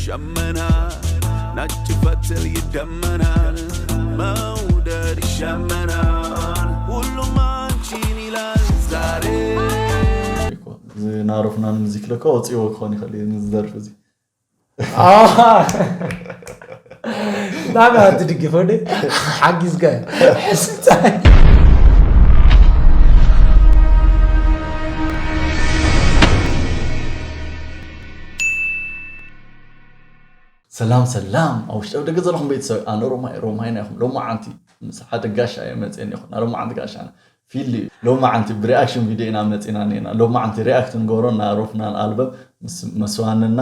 ደመና ናጭ ፈትል ይደመናል መውደድ ይሸመናል ሁሉም አንቺን ይላል ዛሬ ናሮፍናን ሙዚክ ለካ ወፅዎ ክኾን ይኽእል እዩ ዝደርፍ እዚ ናበ ትድግፈ ደ ሓጊዝካ ሕስብታይ ሰላም ሰላም ኣብ ውሽጢ ኣብ ደገ ዘለኹም ቤተሰብ ኣነ ሮማይ ሮማይና ይኹም ሎማዓንቲ ምስ ሓደ ጋሻ እየ መፅእን ይኹም ሎማዓንቲ ጋሻና ፊሊ ሎማዓንቲ ብሪኣክሽን ቪድዮ ኢና መፂና ነና ሎማዓንቲ ሪኣክት ንገብሮ ናሮፍናን ኣልበም መስዋንና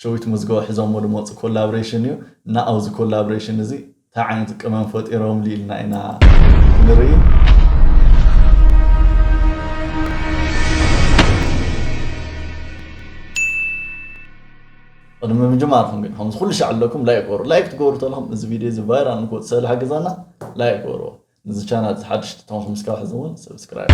ሸዊት መዝገቦ ሒዞሞ ዝመፁ ኮላብሬሽን እዩ እና ኣብዚ ኮላብሬሽን እዚ እንታይ ዓይነት ቅመም ፈጢሮምሉ ኢልና ኢና ንርኢ ቅድሚ ምጅማርኩም ግን ከምዚ ኩሉ ሻዕ ኣለኩም ላይክ ገሩ ላይክ ትገብሩ ተለኹም እዚ ቪድዮ እዚ ቫይራል ንክወፅእ ስለ ዝሕግዘና ላይክ ገሩ ንዚ ቻናል እዚ ሓድሽ ትኾንኩም እስካብ ሕዚ እውን ሰብስክራይብ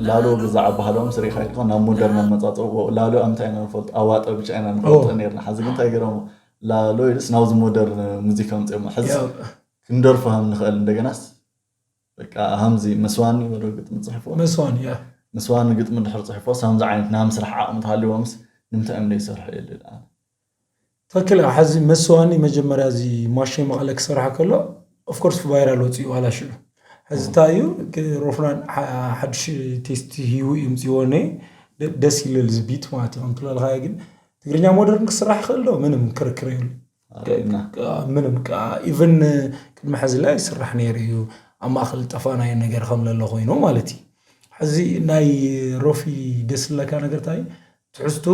ላሎ ብዛዕባ ባህሎም ስሪኻ ኢልካ ናብ ሞደርን ኣመፃፅኦ ላሎ ኣምታይ ኢና ንፈልጦ ኣዋጠ ብቻ ኢና ንፈልጦ ነርና ሓዚ ግን እንታይ ገይሮሞ ላሎ ኢልስ ናብዚ ሞደርን ሙዚካ ምፅኦሞ ሕዚ ክንደርፎ ከም ንኽእል እንደገናስ በቃ ሃምዚ መስዋኒ ወደ ግጥሚ ፅሕፎ መስዋኒ ያ መስዋኒ ግጥሚ ድሕር ፅሕፎ ሳምዚ ዓይነት ናይ ምስራሕ ዓቕሚ ተሃልዎምስ ንምንታይ እዮም ዘይሰርሑ የለ ትክክል ሕዚ መስዋኒ መጀመርያ እዚ ማሸ መቐለ ክሰርሓ ከሎ ኦፍኮርስ ቫይራል ወፂኡ ዋላ ሽዑ ሕዚ እንታይ እዩ ሮፍናን ሓድሽ ቴስት ሂቡ እዩ ምፅዎ ነ ደስ ይልል ዝቢት ማለት እዩ ከምትለልካ ግን ትግርኛ ሞደርን ክስራሕ ይኽእል ዶ ምንም ክርክር የብሉ ምንም ኢቨን ቅድሚ ሕዚ ላይ ይስራሕ ነይሩ እዩ ኣብ ማእኸል ጠፋናዮ ነገር ከም ለሎ ኮይኑ ማለት እዩ ሕዚ ናይ ሮፊ ደስ ዝለካ ነገር እንታይ ትሕዝቱ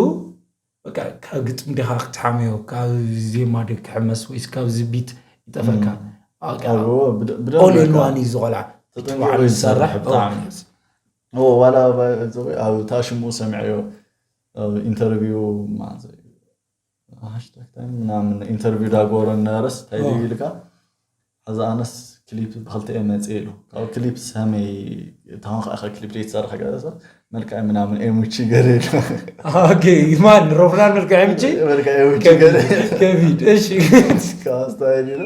ካብ ግጥም ዲኻ ክትሓምዮ ካብ ዜማ ዲ ክሕመስ ወይስ ካብ ዝቢት ይጠፈካ ኦልንዋን እዩ ዝቆልዓ ባዕሉ ዝሰርሕ ዋላ ሽሙ ሰሚዐዮ ኢንተርቪው ሃሽታግ ምናምን ኢንተርቪው ዳጎረ እናረስ እንታይ ድዩ ኢልካ ሕዚ ኣነስ ክሊፕ ብክልተ እየ መፅእ ኢሉ ካብ ክሊፕ ሰመይ እታሁን ከዓ ክሊፕ ዘይትሰርሕ ገለ ሰብ መልክዐ ምናምን ኤምቺ ገለ ኢሉ ማን ሮፍናን መልክዐ ኤምቺ መልክዐ ኤምቺ ገለ ከቢድ እሺ ካብ ስታይል ኢሉ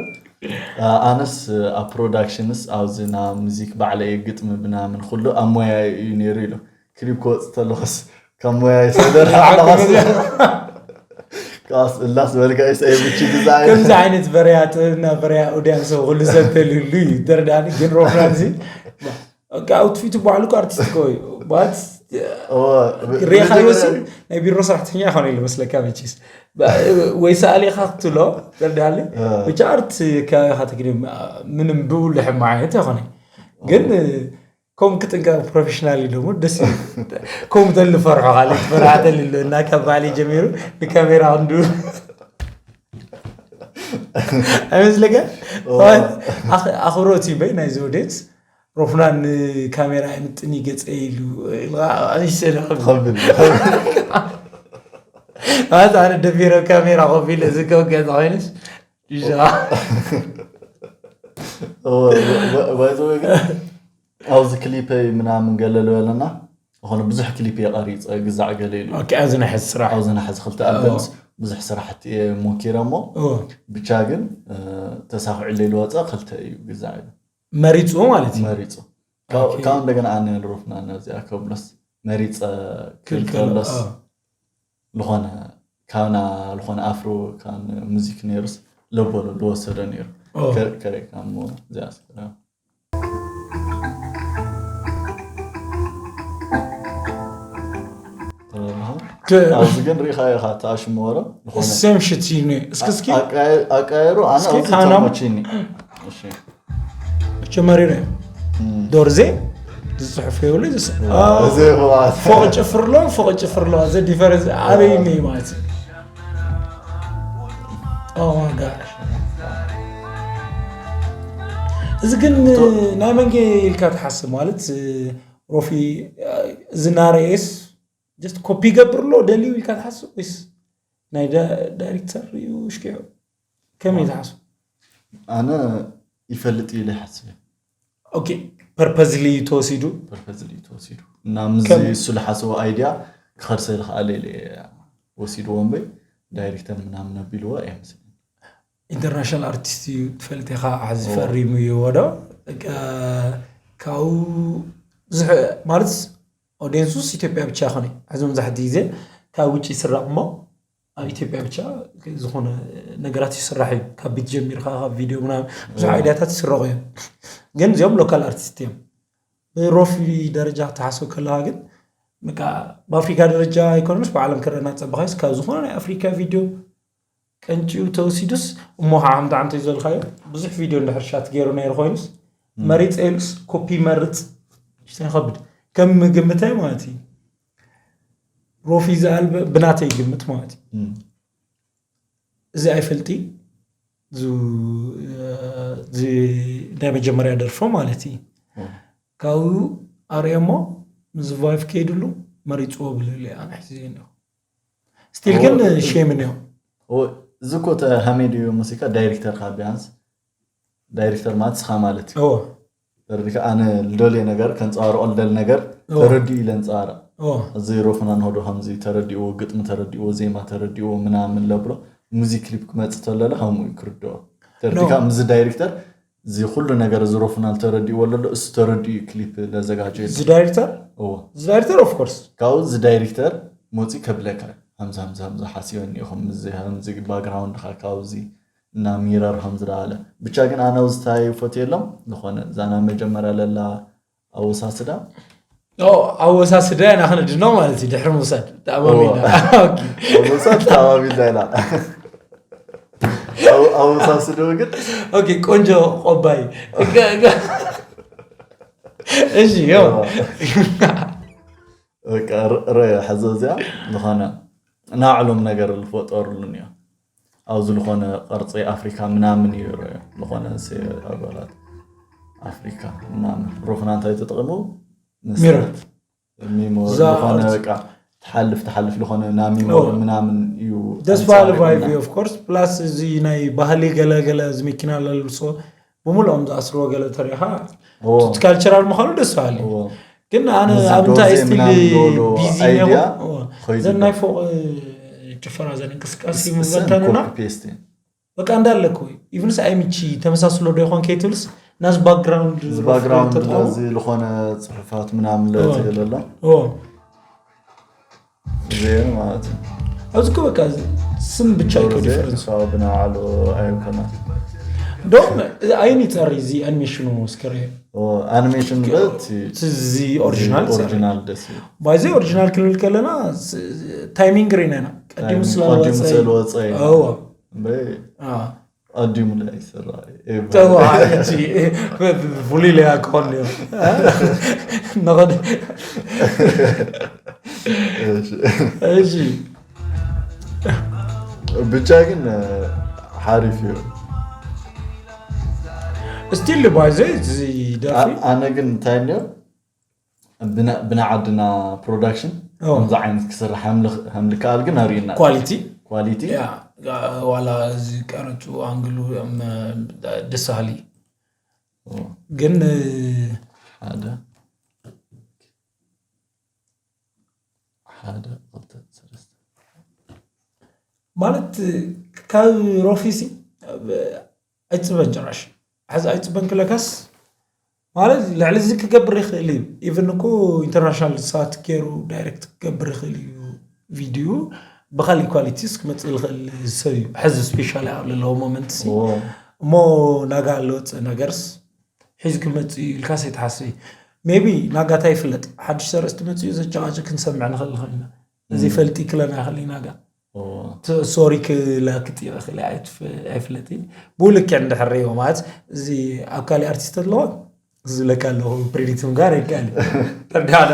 ኣነስ ኣብ ፕሮዳክሽንስ ኣብዚ ና ሙዚክ ባዕለ እየ ግጥሚ ምናምን ኩሉ ኣብ ሞያ እዩ ነይሩ ኢሉ ክሊፕ ክወፅእ ተለኹስ ካብ ሞያ ይሰደር ኣለኻስ ካስ እላስ በልካ ይሰ ብቺ ግዛ ከምዚ ዓይነት በርያ ጥበብና በርያ ኦድያንስ ኩሉ ሰብ ተልህሉ እዩ ደርዳኒ ግን ሮፍናን እዚ ኣውትፊቱ ባዕሉ ኣርቲስት ኮ እዩ ባት ሬኻዮሲ ናይ ቢሮ ሰራሕተኛ ይኾነ ኢሉ መስለካ መችስ ወይ ሰኣሌኻ ክትሎ ደርዳሊ ብቻ ኣርት ከባቢኻ ትግኒ ምንም ብብሉ ሕማ ዓይነት ኣይኮነ ግን ከም ክጥንቀቕ ፕሮፌሽናል እዩ ደሞ ደስ ከም ተልፈርሖ ካለ ትፈርሓ ተልሎ እና ካብ ባዕሊ ጀሚሩ ንካሜራ ክንዱ ኣይመስለካ ኣኽብሮት እዩ በይ ናይዚ ኦዲየንስ ሮፍናን ንካሜራ ኣይምጥን ይገፀ ኢሉ ኣንሰለ ኣነ ደፊረ ካሜራ ኮፍ ኢለ እዚ ከውገ ተኮይንስ ኣብዚ ክሊፐይ ምናምን ገለ ዝበለና ዝኾነ ብዙሕ ክሊፕ እየ ቀሪፀ ግዛዕ ገለ ኢሉ ኣብዚ ናይ ሕዚ ስራሕ ኣብዚ ናይ ሕዚ ክልተ ኣልበምስ ብዙሕ ስራሕቲ እየ ሞኪረ እሞ ብቻ ግን ተሳኺዑለይ ዝወፀ ክልተ እዩ ግዛዕ ኢሉ መሪፁ ማለት እዩ መሪፁ ካብ እንደገና ኣነ ንሮፍና ነዚኣ ከብሎስ መሪፀ ክልተሎስ ዝኾነ ካብና ዝኾነ ኣፍሮ ሙዚክ ነይሩስ ለበሎ ዝወሰደ ነይሩ ከሪእካ እሞ እዚኣ ኣብዚ ግን ርኢኻ ኢኻ ተኣሽሙ ወረ ሰም ሽት እዩ እስኪ እስኪ ኣቃየሩ ኣነ ኣብዚ ተመችኒ መቸመሪረ ዶርዜ ዝፅሑፍ የብሉ ፎቅ ጭፍርሎ ፎቅ ጭፍርሎ እዚ ዲፈረንስ ኣበይ እኒ ማለት እዚ ግን ናይ መንጌ ኢልካ ትሓስብ ማለት ሮፊ እዚ ናርኤስ ጀስት ኮፒ ይገብር ኣሎ ደልዩ ኢልካ ትሓስብ ወይስ ናይ ዳይሬክተር እዩ ሽኪዑ ከመይ ትሓስብ ኣነ ይፈልጥ ኢለ ይሓስብ okay, purposely ተወሲዱ። ፐርፐዝሊ ተወሲዱ እና ምዚ እሱ ዝሓሰቦ ኣይድያ ክኸርሰ ዝኸኣለ ኢለ ወሲድዎ እምበይ ዳይሬክተር ምናምን ኣቢልዎ ኣይመስለኒ። ኢንተርናሽናል ኣርቲስት እዩ፣ ትፈልጥ ኢኻ። ሕዚ ፈሪሙ እዩ ወዶ ካብኡ ብዙሕ ማለት ኦዲየንሱስ ኢትዮጵያ ብቻ ይኾነ። ሕዚ መብዛሕትኡ ግዜ ካብ ውጭ ይስራቕ እሞ ኣብ ኢትዮጵያ ብቻ ዝኾነ ነገራት ይስራሕ እዩ። ካብ ቢት ጀሚርካ ካብ ቪድዮ ምናምን ብዙሕ ኣይድያታት ይስረቑ እዮም። ግን እዚኦም ሎካል ኣርቲስት እዮም። ብሮፊ ደረጃ ክትሓስብ ከለኻ ግን በቃ ብኣፍሪካ ደረጃ ኣይኮነስ ብዓለም ክረና ፀበኻይስ ካብ ዝኾነ ናይ ኣፍሪካ ቪድዮ ቀንጭው ተወሲዱስ እሞ ከዓ ከምቲ ዓንተ ዝበልካዮ ብዙሕ ቪድዮ እንድሕር ሻት ገይሩ ነይሩ ኮይኑስ መሪፀ ኢሉስ ኮፒ መርፅ ሽተን ከብድ ከም ምግምታይ ማለት እዩ። ሮፊ ዝኣልበ ብናተይ ግምት ማለት እዩ። እዚ ኣይፈልጢ ናይ መጀመርያ ደርፎ ማለት እዩ። ካብኡ ኣርእየሞ ምስ ቫይፍ ከይድሉ መሪፅዎ ብልል ኣነ ሕዚ እኒኦ ስቲል ግን ሼም እኒኦ። እዚ እኮ ሃሜድ እዩ ሙዚቃ ዳይሬክተርካ ቢያንስ ዳይሬክተር ማለት ስኻ ማለት እዩ። ተረዲካ ኣነ ልደልዮ ነገር ከንፀባርቆ ልደል ነገር ተረዲኡ ኢለ ንፀባርቅ። እዚ ሮፍና ንሆዶ ከምዚ ተረዲእዎ ግጥሚ ተረዲእዎ ዜማ ተረዲእዎ ምናምን ለብሎ ሙዚክ ክሊፕ ክመፅእ ተለለ ከምኡ እዩ ክርድኦ። ተረዲካ ምዚ ዳይሬክተር እዚ ኩሉ ነገር እዚ ሮፍና ተረዲእዎ ለሎ እሱ ተረዲኡ ክሊፕ ለዘጋጀ እዚ ዳይሬክተር እዚ ዳይሬክተር ኦፍኮርስ ካብኡ እዚ ዳይሬክተር መፂ ከብለካ ከምዚ ከምዚ ከምዚ ሓሲበኒ ኢኹም ምዚ ከምዚ ባክግራውንድካ ካብዚ እና ሚረር ከም ዝለዓለ ብቻ ግን ኣነ ውዝታይ ፈትየሎም ዝኾነ እዛ ናብ መጀመርያ ለላ ኣወሳስዳ ኣወሳስዳ ኢና ክንድኖ ማለት እዩ ድሕሪ ምውሳድ ተኣማሚና ምውሳድ ተኣማሚና ኢና ኣወሳስዶ ግን ቆንጆ ቆባይ እሺ ረዮ ሕዚ እዚኣ ዝኾነ ናዕሎም ነገር ዝፈጠሩሉን እዮም ኣብዚ ዝኾነ ቅርፂ ኣፍሪካ ምናምን እዩ ረዮ ዝኾነ ኣባላት ኣፍሪካ ምናምን ሮፍና እንታይ ተጠቕሙ ሚረር ሚሞ ዝኾነ በቃ ትሓልፍ ትሓልፍ ዝኾነ ናሚሞ ምናምን እዩ ደስ ባህሊ ቫይቭ እዩ ኦፍኮርስ ፕላስ እዚ ናይ ባህሊ ገለገለ እዚ መኪና ለልብሶ ብምልኦም ዝኣስርዎ ገለ ተሪኻ ካልቸራል ምዃኑ ደስ በሃሊ ግን ኣነ ኣብ እንታይ ስቲል ቢዚ ዘናይ ፎቅ ጭፈራ ዘን እንቅስቃሴ ምበተንና በቃ እንዳለ እኮ ኢቭንስ ኣይምቺ ተመሳስሎ ዶ ይኾን ከይትብልስ ናዚ ባክግራውንድ ባክግራውንድ እዚ ዝኾነ ፅሑፋት ምናምን ለትገለሎ ዜን ማለት እዩ ኣብዚ እኮ በቃ ስም ብቻ እኮ ዲፈረንስ ብናባዕሉ ኣይኮነ እንደውም ኣይን ይፀሪ እዚ ኣኒሜሽኑ እስከረ ኣኒሜሽን በት እዚ ኦሪጂናል ኦሪጂናል ደስ እዩ ባይዚ ኦሪጂናል ክንብል ከለና ታይሚንግ ሪና ኢና ቀዲሙ ስለወፀ ስለወፀ ኣዲሙ ይሰራ ፍሉይ ለያ ክኾን ነሩ ነኸደ እሺ ብቻ ግን ሓሪፍ እዩ ስቲል ባይዘ እዚ ደርፊ ኣነ ግን እንታይ እኒኦ ብናዓድና ፕሮዳክሽን ከምዚ ዓይነት ክስራሕ ከምልክኣል ግን ኣርእዩና ኳሊቲ ኳሊቲ ዋላ እዚ ቀረፁ ኣንግሉ ደሳሊ ግን ሓደ ሓደ ክልተ ሰለስተ ማለት ካብ ሮፊሲ ኣይፅበን ጭራሽ ሕዚ ኣይፅበን ክለካስ ማለት ልዕሊ እዚ ክገብር ይኽእል እዩ ኢቨን እኮ ኢንተርናሽናል ሰዓት ገይሩ ዳይሬክት ክገብር ይኽእል እዩ ቪድዩ ብካሊእ ኳሊቲስ ክመፅእ ዝኽእል ሰብ እዩ ሕዚ ስፔሻሊ ኣብ ለለዎ ሞመንት እሞ ናጋ ኣለወፅእ ነገርስ ሒዙ ክመፅእ እዩ ኢልካስ ኣይትሓስብ ሜቢ ናጋታ ይፍለጥ ሓድሽ ሰርእስቲ መፅኡ ዘጨቃጭ ክንሰምዕ ንኽእል ንኽእል ኢና እዚ ፈልጢ ክለና ይኽእል ናጋ ሶሪ ክላ ክጥይቕ ክእል ኣይፍለጥ ብኡ ልክዕ እንድሕር ሪእዎ ማለት እዚ ኣብ ካሊእ ኣርቲስት ኣለዎ ዝብለካ ኣለኹ ፕሪዲክት ምግባር ይከኣል እዩ ተርዳዳ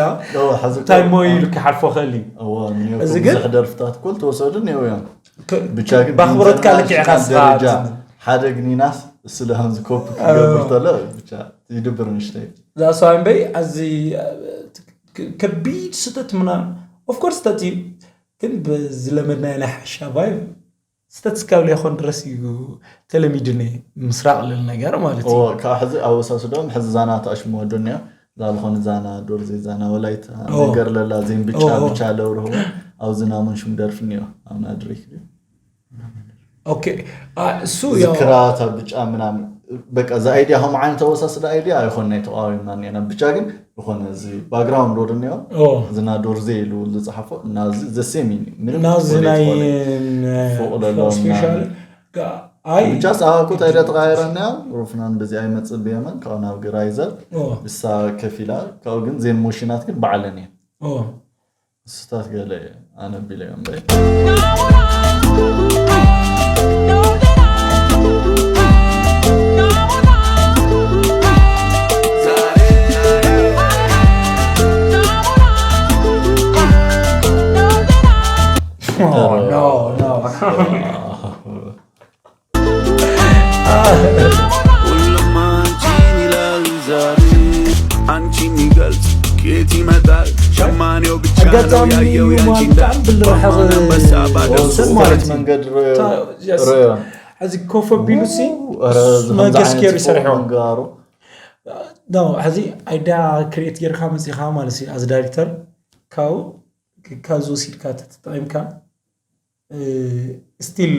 እንታይ ሞ ኢሉ ክሓልፎ ክእል እዩ እዚ ግን ደርፍታት እኮ ዝተወሰዱ እኒኦ እዮም ብቻ ግን ባክብረትካ ልክዕካ ደረጃ ሓደ ግኒናስ ስለ ከምዚ ኮፕ ክገብር ተሎ ብቻ ይድብር ምሽተይ ዛሳዋይ እምበይ ኣዚ ከቢድ ስህተት ምናምን ኦፍኮርስ ስህተት እዩ ግን ብዝለመድናዮ ናይ ሓሻ ቫይብ ስተት እስካብ ለይኾን ድረስ እዩ ተለሚድኒ ምስራቕ ልል ነገር ማለት እዩ። ካብ ሕዚ ኣወሳስዶም ሕዚ ዛና ተኣሽሙ ወዶንያ ዛልኾነ ዛና ዶርዜ ዛና ወላይታ ነገር ለላ ዜን ብጫ ብጫ ለውርህዎ ኣብዚ ናሙን ሽም ደርፍኒ እዩ ኣብ ናድሪክ ድዩ ኦኬ እሱ ያው ዝክራታ ብጫ ምናምን በቃ እዚ ኣይዲያ ከም ዓይነት ተወሳስደ ኣይዲያ ኣይኮን ናይ ተቃዋሚ ማን ኢና ብቻ ግን ዝኾነ እዚ ባክግራውንድ ወደ ኒዮ ኦ እዚ ና ዶርዜ ኢሉ ዝፅሓፎ እና እዚ ዘሴም እዩ ምንም ናዚ ናይ ፎቅ ለሎ ስፔሻል አይ ብቻ ሰሃኩት ኣይደ ተቃይረና ሩፍናን በዚ ኣይመፅእ ብየመን ካብ ናብ ግራይዘር ኦ ብሳ ከፊላ ካብኡ ግን ዜን ሞሽናት ግን ባዕለን እየ ኦ ስታት ገለ ኣነቢለ እዮም በይ Oh, no, no, no. ሁሉም አንቺን ይላል ዛሬ አንቺን ይገልጽ ኬት ይመጣል ሸማኔው ብቻ ነው አጋጣሚ ያየው ያንቺን ማልጣም ብልረሐ ዳፋማን አንበሳ ባዶ ወሰን ሱቅ ማለት ስፖርት መንገድ ታ- yes። ረዮ ሕዚ ኮፍ ኣቢሉ ሲ መገስኬር ይሰርሖ መንጋሩ ዳው ሕዚ ኣይዳ ክሬት ጌርካ መፂኻ ማለት እዩ ኣዚ ዳይሬክተር ካብኡ ካብዚ ወሲድካ ተተጠቂምካ ስቲል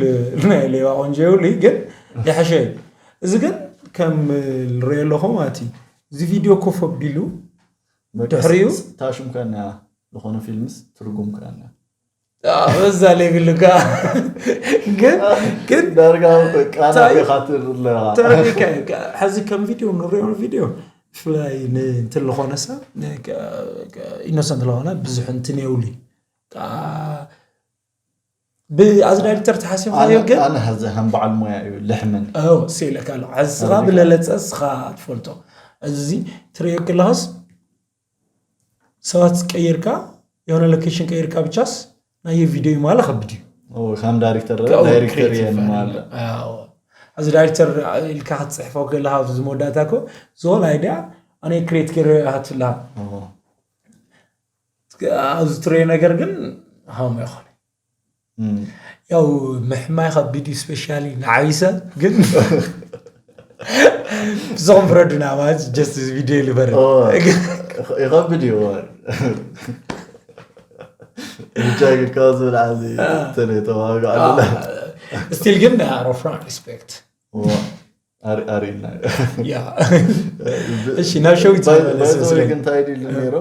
ናይ ሌባ ቆንጆ የብሉ ግን ይሐሸ እዩ እዚ ግን ከም ንሪኦ ኣለኹ ማለት እዩ እዚ ቪድዮ ኮፍ ኣቢሉ ድሕሪኡ ታሽም ከና ዝኾነ ፊልምስ ትርጉም ከና በዛ ሌብል ጋ ግን ግን ዳርጋ ቃና ታይ- ቢኻ ትርለኻ ተረዲካ እዩ። ከ- ሕዚ ከም ቪድዮ ንሪኦ ቪድዮ ብፍላይ ንእንትን ዝኾነ ሰብ ኢኖሰንት ዝኾነ ብዙሕ እንትን የብሉ ብኣዚ ዳይሬክተር ተሓሲብካዮ ግን ኣነ ሀዚ ከም በዓል ሞያ እዩ ልሕመኒ ሴለካ ኣሎ ሕዚ ስኻ ብለለፀ ስኻ ትፈልጦ እዚ ትሪኦ ከለኻስ ሰባት ቀይርካ የሆነ ሎኬሽን ቀይርካ ብቻስ ናይ ቪድዮ ማለ ከብድ እዩ ከም ዳይሬክተር ከው ዳይሬክተር ክሬቲቭ እየን ማለት ማለ ነው። ኣዎ። እዚ ዳይሬክተር ኢልካ ክትፅሕፎ ከለካ ኣብዚ መወዳእታ ኮ ዝኾነ ኣይድያ ኣነ ክሬት ገይረ ሃትላ ኣብዚ ትሬ ነገር ግን ሃሞ ይኾነ ያው ምሕማይ ከቢድ እዩ ስፔሻሊ ንዓብይ ሰብ ግን ብዝኹም ፍረዱና ማለት ጀስት እዚ ቪድዮ ይልበር ይኸብድ እዩ ብቻ ግን ካብ ዝብል ዓዚ ተለይ ተዋጋ ኣለና ስቲል ግን ሮፍራን ሪስፔክት ኣሪና እሺ ናብ ሸዊት ግን እንታይ ድሉ ነይሮ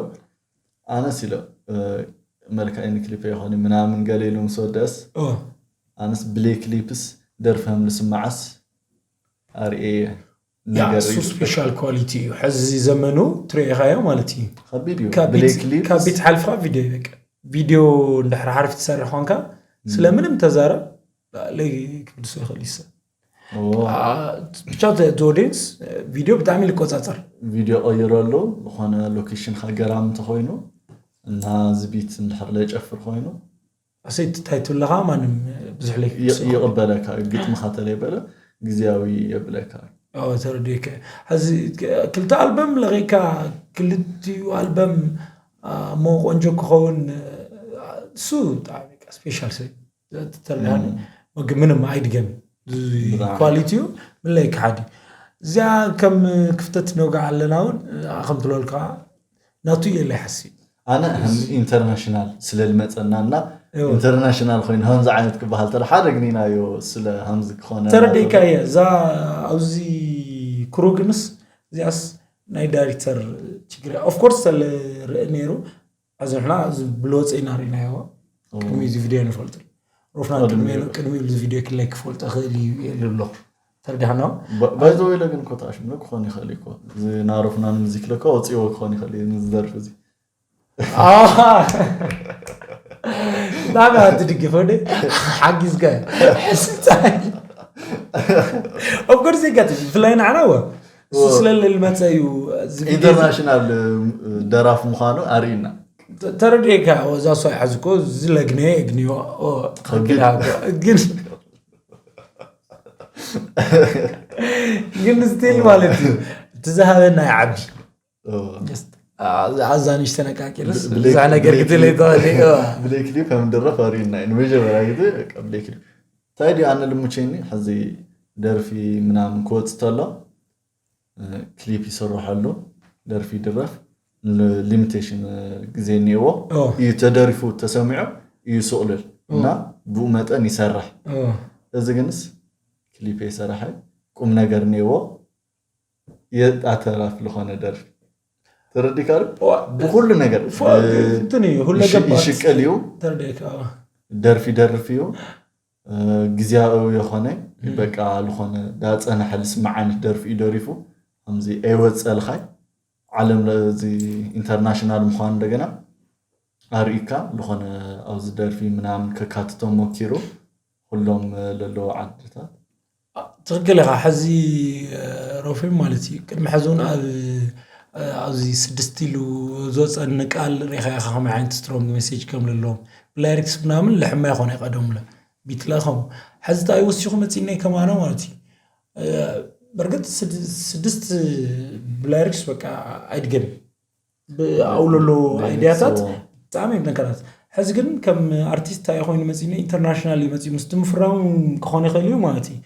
ኣነስ ኢሎ መልክዐይ ንክሊፕ ይኾን ምናምን ገለ ኢሉ ምስ ወደስ ኣነስ ብሌ ክሊፕስ ደርፈም ንስማዓስ ኣርኤ እሱ ስፔሻል ኳሊቲ እዩ ሕዚ ዘመኑ ትሬኻዮ ማለት እዩ ከቢድ እዩ ብሌ ክሊፕስ ካቢት ሓልፍካ ቪድዮ ይበቅ ቪድዮ እንድሕር ሓርፍ ትሰርሕ ኮንካ ስለምንም ተዛረብ ለይ ክብድሶ ይኽእል ይሰብ ብቻ ኦዲንስ ቪድዮ ብጣዕሚ ልቆፃፀር ቪድዮ ቀይረሉ ዝኾነ ሎኬሽን ሃገራም እንተኮይኑ እና ዝቢት እንድሕር ለጨፍር ኮይኑ ኣሰይ ትታይ ትብለኻ ማንም ብዙሕ ለይ ይቕበለካ ግጥምኻ ተለይበለ ግዜያዊ የብለካ ተረዲከ ሕዚ ክልተ ኣልበም ለቂካ ክልቲኡ ኣልበም እሞ ቆንጆ ክኸውን እሱ ብጣዕሚ ስፔሻል ሰብ ተርዳኒ ምንም ኣይድገም ኳሊቲዩ ምለይ ክሓዲ እዚኣ ከም ክፍተት ነውጋዕ ኣለና እውን ከም ትለልካ ናቱ እየ ለይ ሓሲ ኣነ ከም ኢንተርናሽናል ስለ ዝመፀና እና ኢንተርናሽናል ኮይኑ ከምዚ ዓይነት ክበሃል ተለ ሓደ ግኒናዮ ስለ ከምዚ ክኾነ ተረዲእካ እየ እዛ ኣብዚ ክሩግንስ እዚኣስ ናይ ዳይሬክተር ችግር ኦፍኮርስ ተለ ርኢ ነይሩ ሕዚ ንሕና እዚ ብልወፀ ኢና ርኢናዮ ቅድሚ እዚ ቪድዮ ንፈልጥ ሮፍና ቅድሚ ቅድሚ እዚ ቪድዮ ክላይ ክፈልጦ ክእል እዩ የልሎ ተረዲሕና ባይዘወይለ ግን ኮታሽ ምን ክኾን ይኽእል እኮ እዚ ናሮፍና ንምዚ ክለካ ወፅዎ ክኾን ይኽእል እዩ ዝደርፍ እዚ ናበ ትድግፈ ደ ሓጊዝካ ሕስብታይ ኦፍኮርስ ይጋት ብፍላይ ንዓና ወ ስለለ ልመፀ እዩ ኢንተርናሽናል ደራፍ ምዃኑ ኣርእና ተረዲእካ እዛ ሷ ይሓዝኮ ዝለግነ የግንዮ ግን ግን ስቲል ማለት እዩ እቲ ዝሃበና ይዓቢ ኣዛ ንሽ ተነቃቂርስ ብዙሕ ነገር ክትለይተዋል ብሌክሊፕ ከም ድረፍ ኣርእና እዩ ንመጀመርያ ግዜ ብሌክሊፕ እንታይ ድዩ ኣነ ልምቸኒ፣ ሕዚ ደርፊ ምናምን ክወፅ ተሎ ክሊፕ ይስርሐሉ፣ ደርፊ ይድረፍ፣ ሊሚቴሽን ግዜ እኒኤዎ እዩ። ተደሪፉ ተሰሚዑ እዩ ስቕልል እና ብኡ መጠን ይሰርሕ። እዚ ግንስ ክሊፕ ይሰራሐ፣ ቁም ነገር እኒኤዎ፣ የጣተራፍ ልኾነ ደርፊ ተረዲካ። ብኩሉ ነገር ይሽቅል እዩ፣ ደርፊ ደርፍ እዩ፣ ግዜያዊ የኾነ በቃ ልኾነ ዳፀንሐ ልስማዕ ዓይነት ደርፊ እዩ ደሪፉ። ከምዚ ኣይወፀልኻይ ዓለም፣ እዚ ኢንተርናሽናል ምዃኑ እንደገና ኣርእካ ልኾነ ኣብዚ ደርፊ ምናምን ከካትቶም ሞኪሩ፣ ኩሎም ለለዎ ዓድታት። ትኽክል ኢኻ። ሕዚ ሮፌም ማለት እዩ፣ ቅድሚ ሕዚ እውን ኣብ ኣብዚ ስድስት ኢሉ ዝወፀኒ ቃል ሪኻ ኢኻ ከመይ ዓይነት ስትሮንግ ሜሴጅ ከም ዘለዎም ብላይሪክስ ምናምን ልሕማ ይኾነ ቀደሙለ ቢትለ ከም ሕዚ እንታይ ወሲኹ መፂእነይ ከማኖ ማለት እዩ። በርግጥ ስድስት ብላይሪክስ በቃ ኣይድገም ብኣውለሎ ኣይድያታት ብጣዕሚ እዮም ነገራት። ሕዚ ግን ከም ኣርቲስት እንታይ ኮይኑ መፂእነ ኢንተርናሽናል እዩ መፂኡ ምስቲ ምፍራሙ ክኾን ይኽእል እዩ ማለት እዩ።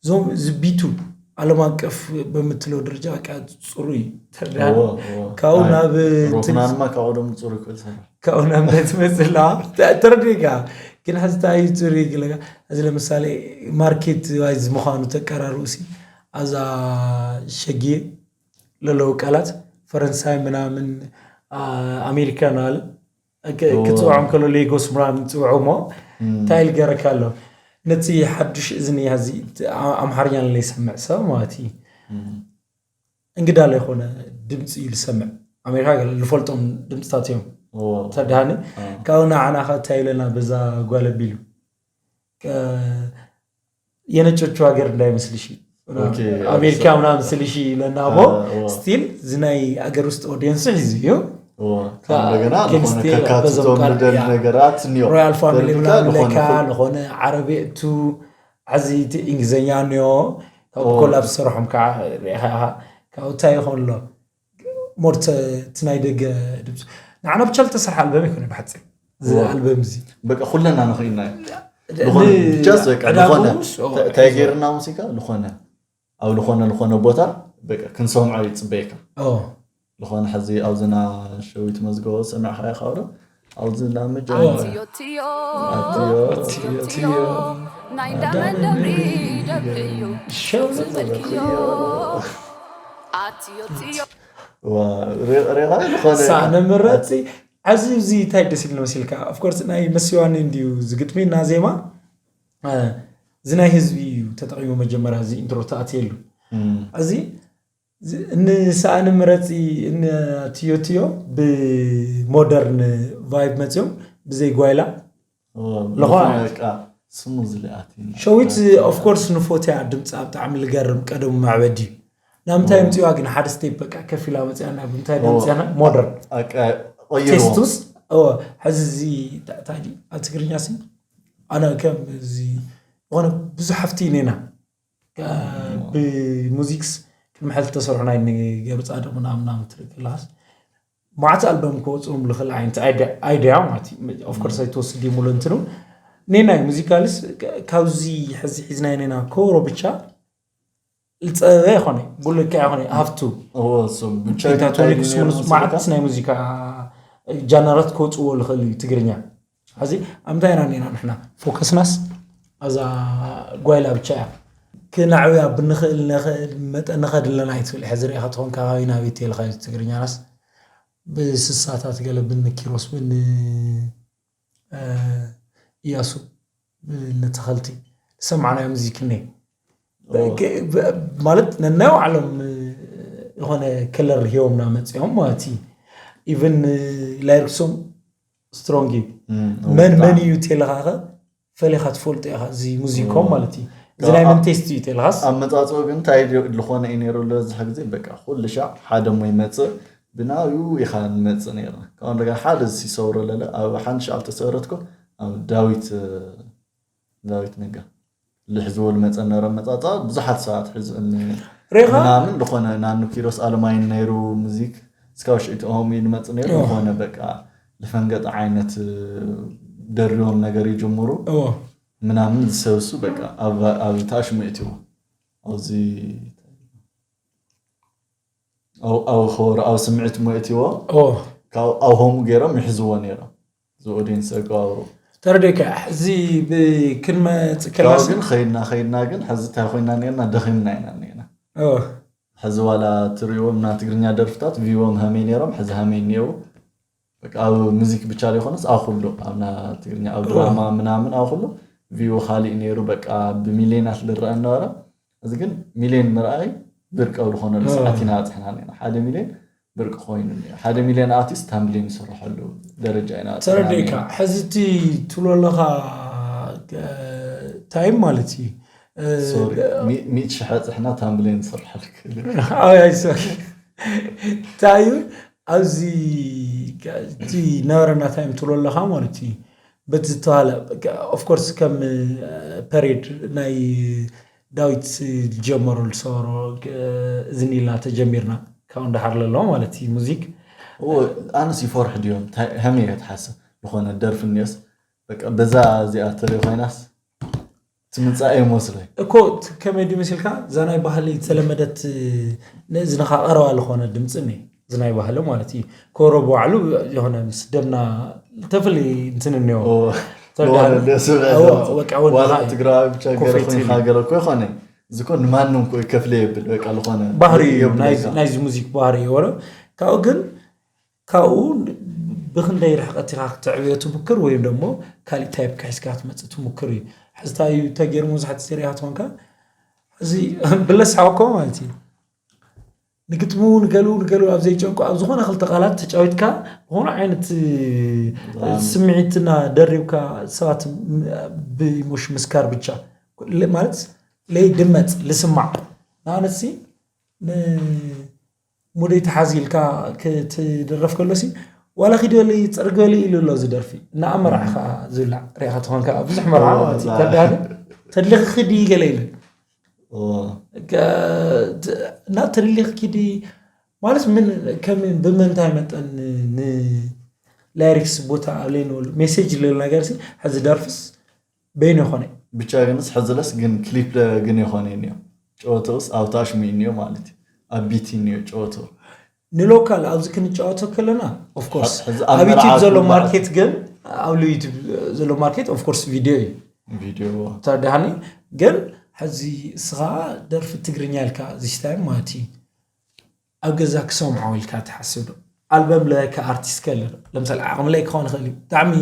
እዞም ዝቢቱ ዓለም ኣቀፍ በምትለው ደረጃ በቃ ፅሩይ ተዳን ካብኡ ናብ ሮፍናንማ ካብኡ ደሞ ፅሩይ ክእል ሰራ ካብኡ ናብ ትመፅላ ተረዲካ። ግን ሕዚ እንታይ እዩ ፅሩይ ግለካ እዚ ለምሳሌ ማርኬት ዋይዝ ምዃኑ ተቀራርቡ ሲ ኣዛ ሸጊ ለለዉ ቃላት ፈረንሳይ ምናምን ኣሜሪካን ኣል ክትፅውዖም ከሎ ሌጎስ ምናምን ፅውዖ ሞ እንታይ ልገረካ ኣሎ ነቲ ሓዱሽ እዝኒ ያዚ ኣምሓርኛ ለይሰምዕ ሰብ ማለት እዩ። እንግዳ ለይኮነ ድምፂ እዩ ልሰምዕ። ኣሜሪካ ገለ ልፈልጦም ድምፅታት እዮም ተዳኒ ካብኡ ንዓና ከ እንታይ ይብለና በዛ ጓል ኣቢሉ የነጮቹ ሀገር እንዳይመስልሽ አሜሪካ ምናምን ስልሽ ይለና ቦ ስቲል ዝናይ አገር ውስጥ ኦዲየንስ ሒዙ እዩ። እንደገና ከካትቶም ልደል ነገራት እኒኦ ሮያል ፋሚሊ ምናምን ለካ ዝኾነ ዓረቢ እቱ ዓዚ እንግሊዝኛ እኒኦ ካብ ኮላብ ዝሰርሖም ከዓ ርኢኻ ኢኻ ካብኡ እንታይ ይኾን ኣሎ ሞር እቲ ናይ ደገ ድምፂ ንዓና ብቻ ዝተሰርሐ ኣልበም ይኮነ ብሓፂር እዚ ኣልበም እዚ በቃ ኩለና ንኽኢልና ዝኾነ ብቻስ በቃ ዝኾነ እንታይ ገይርና ሙዚቃ ዝኾነ ኣብ ዝኾነ ዝኾነ ቦታ በቃ ክንሰምዖ ይፅበየካ ዝኾነ ሕዚ ኣብዝና ሸዊት መዝገቦ ሰሚዕካ ኢኻ ዶ ኣብዚ ናብ መጀመርያ ኣትዮ ኣትዮ ኣትዮ ናይ እንዳመን ደብሪ ደብሪ እዩ ሸው ዝበልክዮ ኣትዮ ኣትዮ ሳእነ ምረፂ ዓዚ እዚ እንታይ ደስ ኢልኒ መሲልካ ኦፍኮርስ ናይ መሲዋኒ እንድዩ ዝግጥሚ እና ዜማ እዚ ናይ ህዝቢ እዩ ተጠቂሙ መጀመርያ እዚ ኢንትሮ ተኣትየሉ እዚ እንስኣኒ ምረፂ እትዮ ትዮ ብሞደርን ቫይብ መፅዮም ብዘይ ጓይላ ለኾነ ስሙ ዝለኣት ሸዊት ኦፍኮርስ ንፎትያ ድምፃ ብጣዕሚ ልገርም ቀደሙ መዕበዲ እዩ ናብ ምንታይ ምፅዋ ግን ሓደ ስቴፕ በቃ ከፍ ኢላ መፅያ ናብ ምንታይ ድምፅያና ሞደርን ቴስቱስ ሕዚ እዚ ኣብ ትግርኛ ሲ ኣነ ከም እዚ ዝኾነ ብዙሕ ሃፍቲ ኢና ብሙዚክስ ቅድሚ ሕዚ ዝተሰርሑ ናይ ንገብርፃ ደሞ ናምናም ትርኢ ከለኻስ መዓት ኣልበም ክወፅኦም ልኽእል ዓይነት ኣይድያ ማለት ኦፍኮርስ ኣይትወስድ ይሙሉ እንትኑ ኔናይ ሙዚካልስ ካብዚ ሕዚ ሒዝናይ ኔና ኮሮ ብቻ ልፀበበ ይኮነ ጉልካ ይኮነ ሃፍቱ ቴክኒክስ መዓት ናይ ሙዚካ ጃነራት ክወፅዎ ልኽእል እዩ ትግርኛ ሕዚ ኣብ እንታይ ኢና ኔና ንሕና ፎከስናስ ኣዛ ጓይላ ብቻ እያ ክነዕብያ ብንኽእል ነኽእል መጠን ንኸድለና ኣይትብል ሕዚ ሪኢኻ ትኾን ከባቢ ናበይ ተልካ ትግርኛናስ ብስሳታት ገለ ብንኪሮስ ብን እያሱ ብንተኸልቲ ዝሰማዕናዮም እዚ ክነ ማለት ነናይ ባዕሎም ዝኾነ ከለር ሂቦምና መፅኦም ማለት እዩ ኢቨን ላይርክሶም ስትሮንግ እዩ መን መን እዩ ቴለኻኸ ፈሊኻ ትፈልጦ ኢኻ እዚ ሙዚኮም ማለት እዩ እዚ ናይ መን ቴስት እዩ ቴለኻስ ኣመፃፅኦ ግን እንታይ ዝኾነ እዩ ነይሩ ለዝሓ ግዜ በቃ ኩሉ ሻዕ ሓደ ሞ ይመፅእ ብናብኡ ኢኻ ንመፅእ ነይርና ካብ እንደገና ሓደ ሲሰውሮ ለለ ኣብ ሓንቲ ሻዕ ተሰውረትኮ ኣብ ዳዊት ዳዊት ነጋ ልሕዝዎ ልመፀ ነረ መፃፃ ብዙሓት ሰባት ሕዝእኒ ሬኻ ምናምን ዝኾነ ናኑ ኪሮስ ኣለማይን ነይሩ ሙዚክ እስካብ ሽእቲ ኦም እዩ ልመፅ ነይሩ ዝኾነ በቃ ልፈንገጠ ዓይነት ደሪቦም ነገር ይጅምሩ እዎ ምናምን ዝሰብሱ በቃ ኣብ ታሽሙ እትዎ ኣብዚ ኣብ ከወረ ኣብ ስምዒት ሞ እትዎ ኣብ ሆሙ ገይሮም ይሕዝዎ ነይሮም ዝኦዲንስ። ተረደካ። እዚ ክንመፅእ ከለና ግን ከይድና ከይድና ግን ሕዚ እንታይ ኮይና ነርና ደኺምና ኢና ነርና። ሕዚ ዋላ ትሪእዎም ና ትግርኛ ደርፍታት ቪዎም ሃመይ ነይሮም፣ ሕዚ ሃመይ እኒአው። በቃ ኣብ ሙዚክ ብቻ ዘይኮነስ ኣብ ኩሉ ኣብ ና ትግርኛ ኣብ ድራማ ምናምን ኣብ ኩሉ ቪዎ ካሊእ ነይሩ። በቃ ብሚሊዮናት ዝረአ ነበረ። እዚ ግን ሚሊዮን ምርኣይ ብርቂ ኣብ ዝኾነሉ ሰዓት ኢና በፅሕና ነርና። ሓደ ሚሊዮን ብርቂ ኮይኑ እኒኦ። ሓደ ሚሊዮን ኣርቲስት ታምብሊን ዝስርሐሉ ደረጃ ኢና በፅሕና ተረዲእካ። ነርና። ሕዚ እቲ ትብሎ ኣለኻ ታይም ማለት እዩ። ሶሪ፣ ሚ- ሚእቲ ሽሕ ኣፅሕና ታምብሊን ዝስርሐሉ ክእል። ኣይ ኣይ ሶሪ። እንታይ እዩ ኣብዚ እቲ ነበረና ታይም ትብሎ ኣለኻ ማለት እዩ። በቲ ዝተባሃለ ኦፍኮርስ ከም ፐሬድ ናይ ዳዊት ዝጀመሩ ዝሰበሮ እዝኒ ኢልና ተጀሚርና ካብኡ እንዳሓር ለለዎ ማለት እዩ ሙዚክ። ኣነስ ይፈርሑ ድዮም እንታይ- ከመይ እየ ትሓስብ ዝኾነ ደርፊ እኒኦስ በቃ በዛ እዚኣ ተለይ ኮይናስ ትምንፃእ እየ መስለይ። እኮ ከመይ ድዩ መሲልካ እዛ ናይ ባህሊ ዝተለመደት ንእዝንኻ ቀረባ ዝኾነ ድምፂ እኒ እዚ ናይ ባህሊ ማለት እዩ። ኮሮ ብባዕሉ የሆነ ምስ ደምና ተፍሊ እንትን እኒኦ ትግራዊ ብቻ ገለ ኮይንካ ገለ እኮ ይኮነ እዚ ኮ ንማንም ኮ ከፍለ የብል በቃ ዝኾነ ባህሪ እዩ። ናይዚ ሙዚክ ባህሪ እዩ። ወረ ካብኡ ግን ካብኡ ብክንደይ ርሕቀት ኢኻ ክትዕብዮ ትምክር ወይም ደሞ ካሊእ ታይፕ ክሒዝካ ክትመፅእ ትምክር እዩ። ሕዚ እንታይ እዩ ተገይሩ መብዛሕትኡ ዜሪኣ ትኾንካ እዚ ብለስ ሓወኮ ማለት እዩ። ንግጥሙ ንገሉ ንገሉ ኣብ ዘይጨንቁ ኣብ ዝኾነ ክልተ ቃላት ተጫዊትካ ዝኾነ ዓይነት ስምዒትና ደሪብካ ሰባት ብኢሞሽን ምስካር ብቻ ማለት ለይድመፅ ልስማዕ ንኣብነት ሙደይ ተሓዚልካ ክትድረፍ ከሎ ሲ ዋላ ኪድ በሊ ፅርግ በሊ ኢሉ ኣሎ እዚ ደርፊ እና ኣብ መርዓ ከዓ ዝብላዕ ሪኢኻ ትኾንካ ብዙሕ መርዓ ማለት እዩ ተዳለ ተድልኺ ኪዲ ገለ ኢሉ እና ተድልኺ ኪዲ ማለት ምን ከም ብምንታይ መጠን ንላይሪክስ ቦታ ኣብለይንበሉ ሜሴጅ ዝብል ነገር ሲ ሕዚ ደርፍስ በይኑ ይኾነ። ብቻ ግንስ ሕዝለስ ግን ክሊፕ ግን ይኾነ እኒኦ ጨወተውስ ኣብ ታሽሙ እኒኦ ማለት እዩ ኣብ ቢት እኒኦ ጨወተው ንሎካል ኣብዚ ክንጫወቶ ከለና ኦፍኮርስ ኣብ ዩቲብ ዘሎ ማርኬት ግን ኣብ ዩቲብ ዘሎ ማርኬት ኦፍኮርስ ቪዲዮ እዩ ቪዲዮ ተዳሃኒ ግን ሕዚ እስኻ ደርፊ ትግርኛ ኢልካ ዚስታይም ማለት እዩ ኣብ ገዛ ክሰምዖ ኢልካ ትሓስብ ዶ? ኣልበም ለካ ኣርቲስት ከለ ዶ? ለምሳሌ ዓቕሚ ለይ ክኸውን ይኽእል እዩ። ብጣዕሚ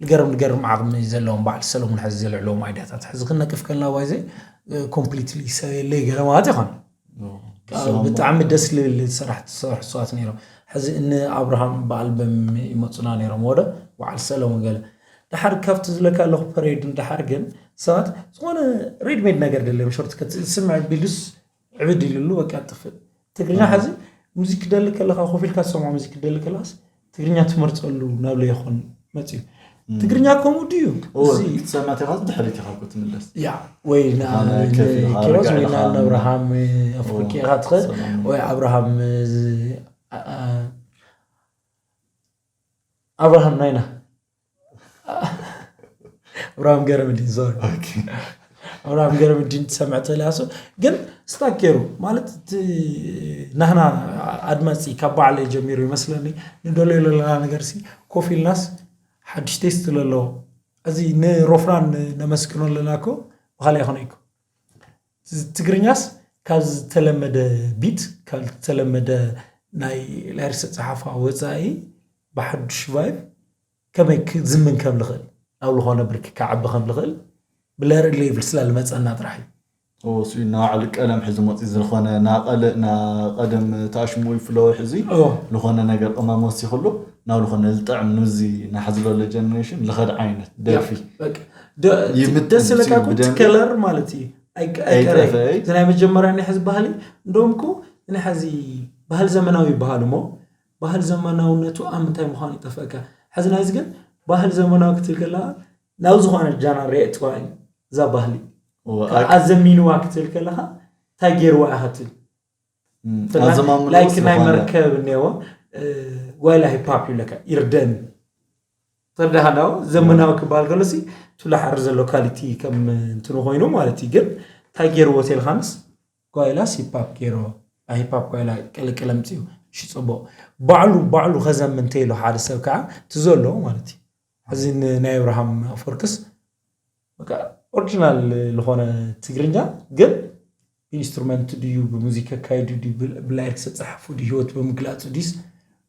ልገርም ልገርም ዓቕሚ ዘለዎም በዓል ሰለሙን ሕዚ ዘልዕለዎም ኣይዲያታት ሕዚ ክነቅፍ ከልና ዋይዘ ኮምፕሊትሊ ሰብ የለይ ገለ ማለት ይኾን። ብጣዕሚ ደስ ልብል ስራሕ ትሰርሑ ሰባት ነይሮም። ሕዚ እነ ኣብርሃም ብኣልበም ይመፁና ነይሮም ወደ በዓል ሰለሙን ገለ ድሓር ካብቲ ዝለካ ኣለኹ ፐሬድ ድሓር ግን ሰባት ዝኾነ ሬድሜድ ነገር ደለዮም ሾርት ከት ስምዕ ቢሉስ ዕብድ ኢሉሉ በቃ ጥፍእ። ትግርኛ ሕዚ ሙዚክ ክደሊ ከለኻ ኮፍ ኢልካ ትሰምዖ ሙዚክ ክደሊ ከለኻስ ትግርኛ ትመርፀሉ ናብ ለይኾን መፅዩ። ትግርኛ ከምኡ ድዩ? እዚ ክትሰምዕ ተኻ ድሕሪት ኢኻ እኮ ትምለስ። ያ ወይ ና- ዝኾነ ከፍ ኢልካ ኪሮስ ወይ ረጋዒኻ ና- ንኣብርሃም ኣፍወርቂ ኢኻ ትኽእል ሰላም። ወይ ኣብርሃም እዚ- ኣ- ኣ- ኣብርሃም ናይና ኣብርሃም ገረምድን ዞር ኣብርሃም ገረምድን ትሰምዕ ተላሶ ግን ስታክ ገይሩ ማለት እቲ ናህና ኣድማፂ ካብ ባዕለ ጀሚሩ ይመስለኒ ንደልዮ ዘለና ነገር ሲ ኮፍ ኢልናስ ሓድሽ ቴስት ለለዎ እዚ ንሮፍናን ነመስግኖ ኣለና ኮ ብካሊእ ይኮነ ይኮ ትግርኛስ ካብ ዝተለመደ ቢት ካብ ዝተለመደ ናይ ላይርስ ጸሓፋ ወፃኢ ብሓዱሽ ቫይብ ከመይ ክዝምን ከም ልኽእል ናብ ዝኾነ ብርኪ ክዓቢ ከም ልኽእል ብለርኢ ሌቭል ስለ ልመፀና ጥራሕ እዩ እሱ ናባዕሉ ቀለም ሕዚ መፂ ዝኾነ ናቀልእ ናቀደም ታሽሙ ፍሎ ሕዚ ዝኾነ ነገር ቅመም ወሲክሉ ናብ ዝኾነ ዝጥዕም ንዚ ናሕዝለሎ ጀነሬሽን ልኸድ ዓይነት ደርፊ ደስ ለካ ከለር ማለት እዩ ኣይቀረ ናይ መጀመርያ ናይ ሕዚ ባህሊ እንደውም ኮ ናይ ሕዚ ባህል ዘመናዊ ይበሃል እሞ ባህል ዘመናውነቱ ኣብ ምንታይ ምዃኑ ይጠፍአካ። ሕዚ ናይዚ ግን ባህል ዘመናዊ ክትብል ከለኻ ናብ ዝኾነ ጃና ሪኤትዋ እዩ እዛ ባህሊ። ኣዘሚንዋ ክትብል ከለኻ እንታይ ገይርዋ እያ ክትብል ላይክ ናይ መርከብ እኒአዎ ዋይላ ሂፓፕ ይብለካ ይርደን ተረዳሃናው ዘመናዊ ክበሃል ከሎሲ ቱላ ሓር ዘሎ ኳሊቲ ከም እንትኑ ኮይኑ ማለት እዩ። ግን እንታይ ገይርዎ ቴልኻንስ ጓይላስ ሂፓፕ ገይርዎ። ሂፓፕ ጓይላ ቅልቅል ኣምፅኡ። እሺ፣ ፅቡቕ። ባዕሉ ባዕሉ ከዘምን እንተኢሉ ሓደ ሰብ ከዓ እቲ ዘሎ ማለት እዩ። ሕዚ ን- ናይ ኣብርሃም ኣፈወርቅስ በቃ ኦሪጂናል ዝኾነ ትግርኛ ግን ኢንስትሩመንት ድዩ ብሙዚክ ኣካይዱ ድዩ ብል- ብላይክ ዝተፅሓፉ ድዩ ህይወት ብምግላፁ ድዩስ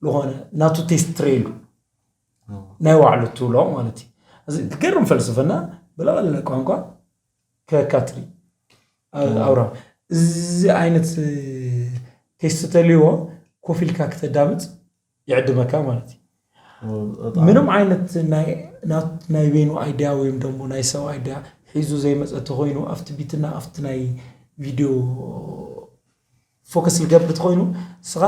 ዝኾነ ናቱ ቴስት ትረይሉ ናይ ባዕሉ ትብሎ ማለት እዩ። እዚ ትገርም ፈልስፍና ብለቐለ ቋንቋ ከካትሪ ኣውራ እዚ ዓይነት ቴስት ተልዎ ኮፍ ኢልካ ክተዳምፅ ይዕድመካ ማለት እዩ። ምንም ዓይነት ናይ ናት- ናይ ቤኑ ኣይዲያ ወይም ደሞ ናይ ሰብ ኣይዲያ ሒዙ ዘይመፀ ተኮይኑ ኣብቲ ቢትና ኣብቲ ናይ ቪድዮ ፎከስ ዝገብር ተኮይኑ ንስኻ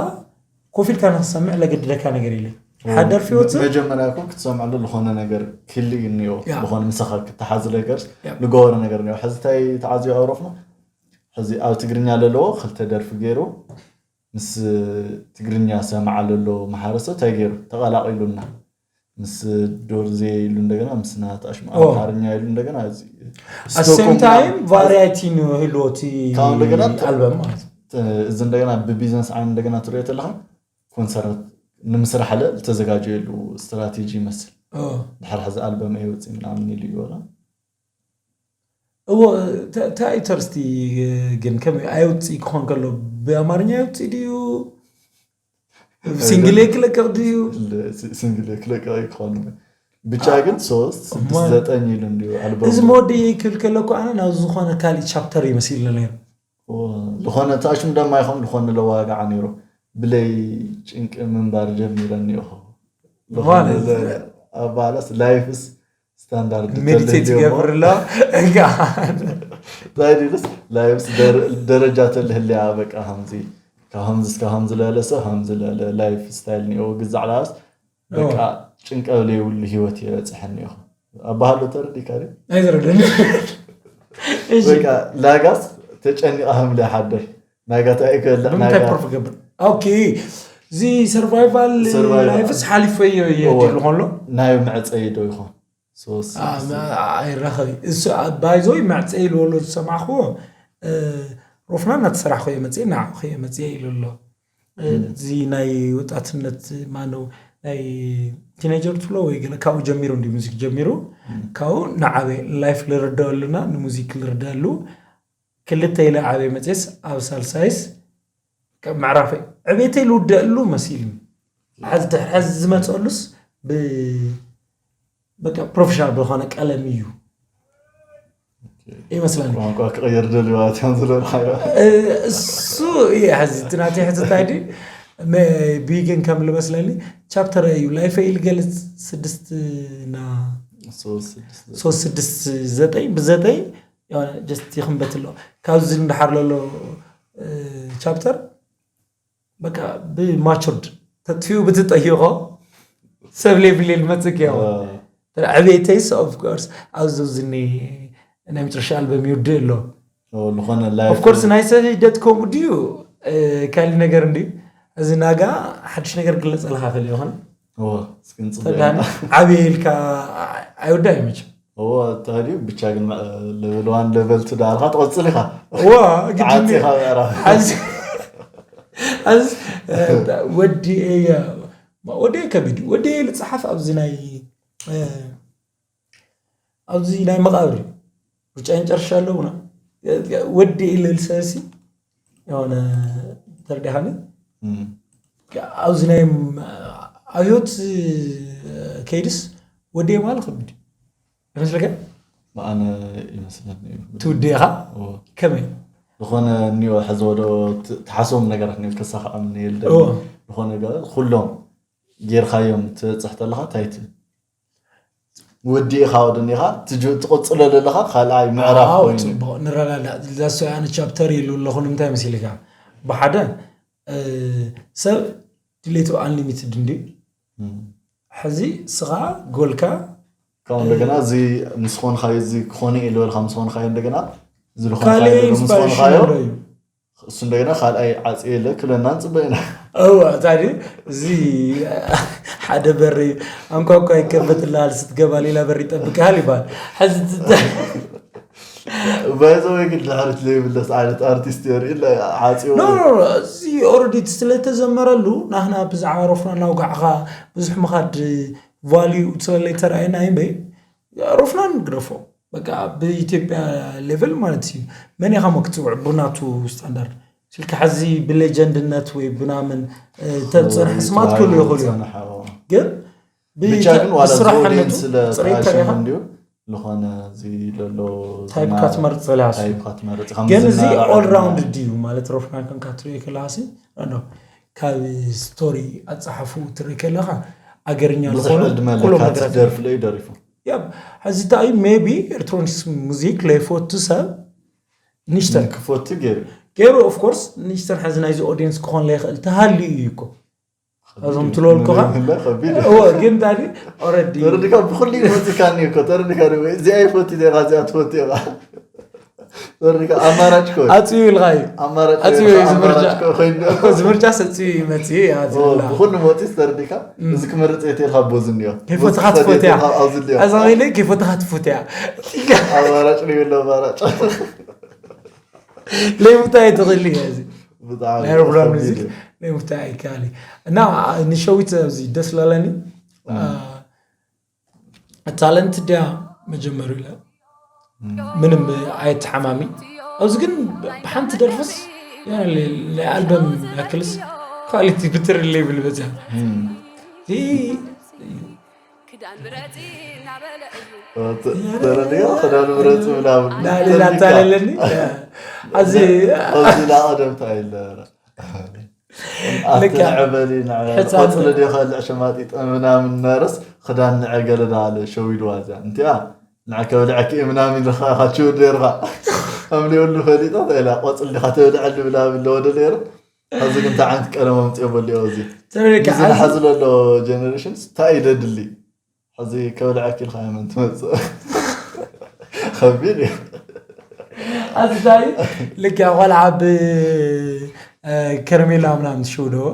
ኮፍ ኢልካ ንክትሰምዕ ለገድደካ ነገር የለን። ሓደ ደርፊ ይወፅእ መጀመርያ እኮ ክትሰምዐሉ ዝኾነ ነገር ክልእ እዩ እኒኦ ያ። ዝኾነ ምሳኻ ክተሓዝ ነገር ያ። ዝገበረ ነገር እኒኦ። ሕዚ እንታይ ተዓዝዮ ኣውሮፍና ሕዚ ኣብ ትግርኛ ለለዎ ክልተ ደርፊ ገይሩ ምስ ትግርኛ ሰማዓ ለሎ ማሕበረሰብ እንታይ ገይሩ ተቐላቂሉና ምስ ዶርዜ ኢሉ እንደገና ምስ ናት ኣሽማ ኦ። ኣምሓርኛ ኢሉ እንደገና እዚ ኣሰም ታይም ቫሪይቲ ንህልዎ እቲ ካብ እንደገና ኣልበም ማለት እዩ። እዚ እንደገና ብቢዝነስ ዓይን እንደገና ትሪኦ ተለካ ኮንሰርት ንምስራሕ ለ ዝተዘጋጀየሉ ስትራቴጂ ይመስል። ኦ። ድሕር ሕዚ ኣልበም ኣይወፅእ ምናምን ኢሉ ይበላ እዎ ተ- እንታይ እዩ ተርስቲ ግን ከመይ ኣየውፅእ ክኾን ከሎ ብኣማርኛ የውፅእ ድዩ ሲንግል ክለቀቕ ድዩ? ሲንግል ክለቀቕ ይክኾን ብቻ ግን ሶስት ስድስት እማ- ዘጠኝ ኢሉ እንዲሁ ኣልበም እዚ መወዲ ክብል ከለኩ ኣነ ናብ ዝኾነ ካሊእ ቻፕተር ይመስል ነይሩ። ዝኾነ ታሽም ደማ ይኾን ዝኾነ ለዋጋዓ ነይሩ ብለይ ጭንቂ ምንባር ጀሚረ እኒኦኹ ማለት ኣባላስ ላይፍስ ስታንዳርድ ሜዲቴት ገብር ኣሎ ላይፍስ ደረጃ ተልህልያ በቃ ከምዚ ካብ ከምዚ እስከ ከምዚ ለለ ሰብ ከምዚ ለለ ላይፍ ስታይል እኒኦ ግዛዕ ላስ በቃ ጭንቀ ዘይብሉ ህይወት እየ በፅሐ እኒኦኹ ኣባሃሎ ተረዲካ ድዩ? ኣይዝረደኒ እሺ በቃ ላጋስ ተጨኒቃ ከምለ ሓደር ናጋታ ይከልዕ ብምንታይ ፕሮፍ ገብር ኦኬ እዚ ሰርቫይቫል ሰርቫይቫል። ላይፍስ ሓሊፈዮ እየ እወ። ድሉ ከሎ ናይ መዕፀይ ዶ ይኾን ሶስ ኣይራኸብ እሱ ባይዞይ መዕፀ ኢልወሎ ዝሰማዕክዎ እ፣ ሮፍና እናተሰራሕኮ እየ መፅእ ንዓኹ እየ መፅእ ኢሉ ኣሎ እ፣ እዚ ናይ ወጣትነት ማነው ናይ ቲኔጀር ትብሎ ወይ ገለ ካብኡ ጀሚሩ እንዲ ሙዚክ ጀሚሩ ካብኡ ንዓበ ላይፍ ልርዳኣሉና ንሙዚክ ልርዳኣሉ ክልተ ኢለ ዓበ መፅስ ኣብ ሳልሳይስ ከም ምዕራፈይ ዕቤተይ ልውደእሉ መሲሉ ሕዚ ድሕሪ ሕዚ ዝመፀሉስ ብ በቃ ፕሮፌሽናል ብዝኾነ ቀለም እዩ ይመስለኒ ቋንቋ ክቐየር ደልዩ ማለት እዮም ዝለልካዮ እ፣ እሱ እየ ሕዚ እቲ ናተይ ሕዚ እንታይ ድዩ ቢ ግን ከም ልመስለኒ ቻፕተር እዩ ላይፈ ኢል ገለ ስድስት ና ሶስት ስድስት ሶስት ስድስት ዘጠኝ ብዘጠኝ የሆነ ጀስት ይኽንበት ኣሎ ካብዚ እንዳሓር ለሎ ቻፕተር በቃ ብማቹርድ ተጥፊኡ ብትጠይቆ ሰብ ሌብል ልመፅእ ያው ዕቤተይስ ኦፍኮርስ ኣብዚ ዝኒ ናይ መጨረሻ ኣልበም ይውድእ ኣሎ ዝኾነ ኦፍኮርስ ናይ ሰብ ሂደት ከምኡ ድዩ ካሊ ነገር እንድዩ እዚ ናጋ ሓድሽ ነገር ግለፀልካ ክእል ይኹን እስክንፅበ ተዳን ዓብየ ኢልካ ኣይወዳ ይመችም እዎ ታዲዩ ብቻ ግን ለቨል ዋን ለቨል ቱ ዳልካ ትቐፅል ኢኻ እዋ ግድን ዓፂኻ ምዕራፍ ሓዚ ሓዚ ወዲ ወዲ ከቢድ ወዲ ልፅሓፍ ኣብዚ ናይ ኣብዚ ናይ መቃብር ብጫ እንጨርሻ ኣለውና ወዲ ኢለ ልሰሲ የሆነ ተርዲሃኒ ኣብዚ ናይ ኣብዮት ከይድስ ወዲ ማለት ከቢድ ይመስለካ ኣነ ይመስለኒ እዩ ትውድእኻ እዎ። ከመይ ዝኾነ እኒኦ ሕዚ ወደ ትሓስቦም ነገራት እኒኦ ከሳኽዖም የልደ እዎ። ዝኾነ ገ- ኩሎም ጌርካዮም ትበፅሕ ተለኻ እንታይ ትብል ወዲእኻ ወደኒኻ ትጅ- ትቕፅሎ ዘለኻ ካልኣይ ምዕራፍ ኣዎ ኮይኑ ፅቡቕ ንረዳዳእ ዛሶ ኣነ ቻፕተር ኢሉ ኣለኹ ንምንታይ መሲልካ ብሓደ እ፣ ሰብ ድሌቱ ኣንሊሚትድ እንድዩ እም። ሕዚ ስኻ ጎልካ ካብ እንደገና እዚ ምስ ኾንካዮ እዚ ክኾነ እዩ ዝበልካ ምስ ኾንካዮ እንደገና እዚ ዝኾንካዮ ካልእ ዘሎ ምስ ኢንስፓሬሽን ኾንካዮ ኣሎ እዩ እሱ እንደገና ካልኣይ ዓጽየ ኢለ ክብለና ንጽበ ኢና። እዋ ታዲ እዚ ሓደ በሪ ኣንኳኳ ይከፈትልሃል፣ ስትገባ ሌላ በሪ ይጠብቅሃል ይባል። ሕዚ ትተ- ባይዘወይ ግን ድሕሪት ዘይብለስ ዓይነት ኣርቲስት የርኢ። ዓፅዮ ኖ ኖ ኖ፣ እዚ ኦረዲ ስለተዘመረሉ ናህና ብዛዕባ ሮፍና እናውጋዕኻ ብዙሕ ምኻድ ቫልዩ ስለለይተረኣየና እምበይ ሮፍና ንግደፎ። በቃ ብኢትዮጵያ ሌቨል ማለት እዩ። መን ኢኻ ሞ ክትፅውዕ ብናቱ ስታንዳርድ ስልካ? ሕዚ ብሌጀንድነት ወይ ብናምን ተፀንሐ ስማት ክህሉ ይኽእሉ እዮም። ግን ብቻ ግን ዋላ ዝኦዲን ስለ ጥራሽም እንዲሁ ዝኾነ እዚ ለሎ ታይፕካ ትመርፅ ጸላሲ ታይፕካ ትመርፅ ግን እዚ ኦል ራውንድ ድዩ ማለት ሮፍናን ከም ካትሪዮ ከላሲ ኖ ካብ ስቶሪ ኣፀሓፉ ትርኢ ከለኻ ኣገርኛ ዝኾኑ ብዙሕ ዕድመ ኩሎም ለካ ነገራት ደርፊ ለዩ ደሪፉ ያብ ሕዚ እንታይ ሜቢ ኤሌክትሮኒክስ ሙዚክ ለይፈቱ ሰብ ንሽተን ክፈቱ ገይሩ ገይሩ ኦፍኮርስ ንሽተን ሕዚ ናይዚ ኦዲየንስ ክኾን ለይኽእል ተሃልዩ እዩ እኮ እዞም ትለወልኩኻ ከቢድ እዎ ግን ታዲ ኦረዲ ተረዲካ ብኩሉ መፂካኒ እኮ ተረዲካ እዚኣ ይፈቱ ኢኻ እዚኣ ትፈቱ ኢኻ ተረዲካ ኣማራጭ ኮ ኣፅዩ ኢልካ እዩ ኣማራጭ ኣፅዩ ኮይንካ እዩ ዝምርጫ ኣማራጭ ኮ- ኮይኑ እኮ ዝምርጫ ሰፅዩ እዩ መፂኡ እዩ ኣፅዩ ኢላ ብኩሉ መፂ ተረዲካ እዚ ክመርፅ እየ ተልካ ቦዝ እኒኦ ከይፈትኻ ትፈትያ ኣብዚ እኒኦ ኣዛ ኢለ ከይፈትኻ ትፈትያ ኣማራጭ ንብሎ ኣማራጭ ለይምታ ኣይትኽእል እያ እዚ ብጣዕሚ ናይ ሮብላን ከቢድ ሙዚክ እዩ። ለይምታ ኣይከኣል እዩ እና ንሸዊት ኣብዚ ደስ ላለኒ ታለንት ድያ መጀመሩ ኢለ ምንም ኣይተሓማሚ ኣብዚ ግን ብሓንቲ ደርፍስ ናይ ኣልበም ያክልስ ኳሊቲ ብትር ሌብል በዚያ ተረዲኦ ክዳን ምረፂ ምናምን ናሌላ ታለለኒ ኣዚ ኣብዚ ላቐደምታ ኢለ ኣቲ ልካ። ንዕበሊ ሕፃን ቆፅሊ ዲኸ ልዕ ሸማጢጠ ምናምን ነርስ ክዳን ንዐ ገለ ዳለ ሸዊድዋ እዚኣ እንቲኣ ንዐ ከብልዐኪ እየ ምናምን ኢልካ ኢኻ ችው ነርካ ከምሊውሉ ፈሊጣ ኢላ ቆፅሊ ዲኻ ተብልዐሉ ምናምን ለወደ ነይሩ ሕዚ ግን እንታይ ዓይነት ቀለም ኣምፅኦ በሊኦ እዚ ተረካ እዚ ዝሓዚ ዘሎ ጀነሬሽንስ እንታይ እዩ ደድሊ ሕዚ ከብልዐኪ ኢልካ እየ መን ትመፅእ ከቢድ እዩ ኣዚ እንታይ ልካ ቆልዓ ብ ከረሜላ ምናምን ትሽውደዎ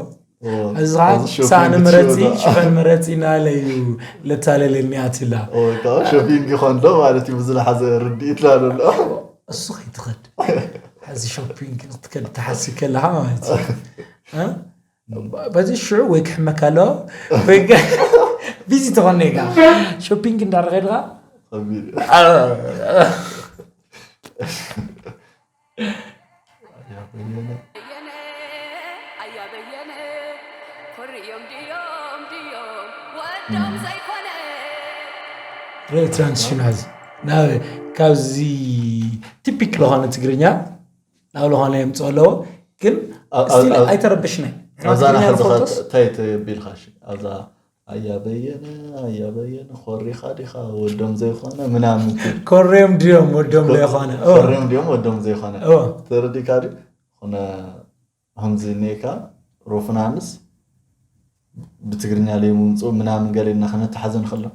እዚ ከዓ ሳእኒ ምረፂ ሽፈን ምረፂ ናለ እዩ ለታለለኒ ኣትላ ሾፒንግ ይኾን ዶ ማለት እዩ ብዝለሓዘ ርድኢት ላለ ኣሎ እሱ ከይትኸድ ሕዚ ሾፒንግ ክትከድ ትሓስብ ከለካ ማለት እዩ እ? በዚ ሽዑ ወይ ክሕመካ ኣለዎ ወይ ከ- ቢዚ ትኾን ኔጋ ሾፒንግ እንዳረኸድካ ከቢድ እዩ በየነ ኣያ በየነ ኮርዮም ድዮም ድዮም ወዶም ዘይኮነ ርኢ ትራንዚሽን ሕዚ ናብ ካብዚ ቲፒክ ለኾነ ትግርኛ ናብ ለኾነ የምፅኦ ኣለዎ ግን ኣብ- ስቲል ኣብ- ኣይተረብሽናይ ኣብዛ ትግርኛ ናሕዚ ንፈልጦስ እንታይ ተቢልካ ኣብዛ ኣያ በየነ ኣያ በየነ ኮሪኻ ዲኻ ወዶም ዘይኮነ ምናምን ትብል። ኮርዮም ድዮም ወዶም ዘይኮነ ኦ፣ ኮርዮም ድዮም ወዶም ዘይኮነ ኦ፣ ተረዲካ ድዩ ኮነ ከምዚ እኒኤካ ሮፍናንስ ብትግርኛ ለይምምፅኡ ምናምን ገለ ኢልና ከነተሓዘ ንኽእሎ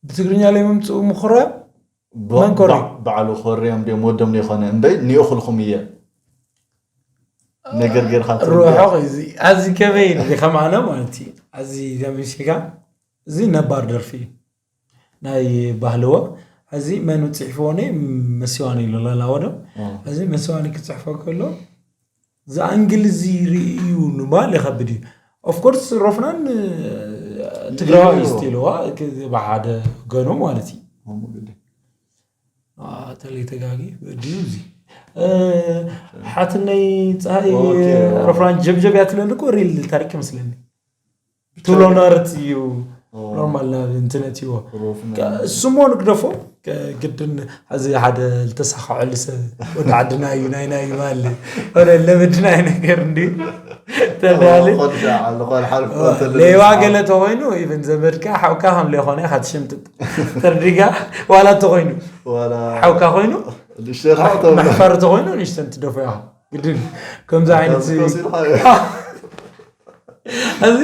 ብትግርኛ ለይምምፅኡ ምኹረ ብ- መን ኮሪ? ባ- ባዕሉ ኮርዮም ድዮም ወዶም ዘይኮነ እምበይ ኒእኹልኩም እየ ነገር ጌርካ ትርድኦ። ርሑቕ እዚ ኣዚ ከመይ ከማነ ማለት እዩ ኣዚ ዘሚሲካ እዚ ነባር ደርፊ እዩ ናይ ባህልዎ እዚ መን ፅሒፍዎ ነ መሲዋኒ ኢሉ ለላወዶ እ። እዚ መሲዋኒ ክፅሕፎ ከሎ ዝኣንግል እዚ ርእዩ ንባል ይኸብድ እዩ ኦፍኮርስ ሮፍናን ትግራዋይ ይብልዎ። ስቲልዋ ብሓደ ገኑ ማለት እዩ ከምኡ ግዲ። ተለይ ተጋጊ ድዩ እዚ ሓትነይ ፀሃይ ኦኬ። ሮፍናን ጀብጀብ እያ ትብለኒ እኮ ሪል ታሪክ ይመስለኒ ትብሎ ነበረት እዩ ኦ፣ ኖርማል ናብ እንትነት ይዎ ሮፍናን። እሱሞ ንግደፎ ግድን እዚ ሓደ ዝተሳኸዐሉ ሰብ ወዲ ዓድና እዩ ናይና እዩ ባል ወደ ለምድና እዩ ነገር እንዲ ተዳሊ ቆልሻ፣ ቆልሓ፣ ቆልሓ፣ ሌባ ገለ ተኮይኑ ኢቨን ዘመድካ ሓውካ ከም ለይኮነ ኢካ ትሽምጥጥ ተርዲጋ ዋላ ተኮይኑ ዋላ ሓውካ ኮይኑ ልሸርሓ ተብሎ። መሕፈሪ ተኮይኑ ንሽተን ትደፎ ኢኻ ግድን ከምዚ ዓይነት ከዚ ከሲርካ እዩ። እዚ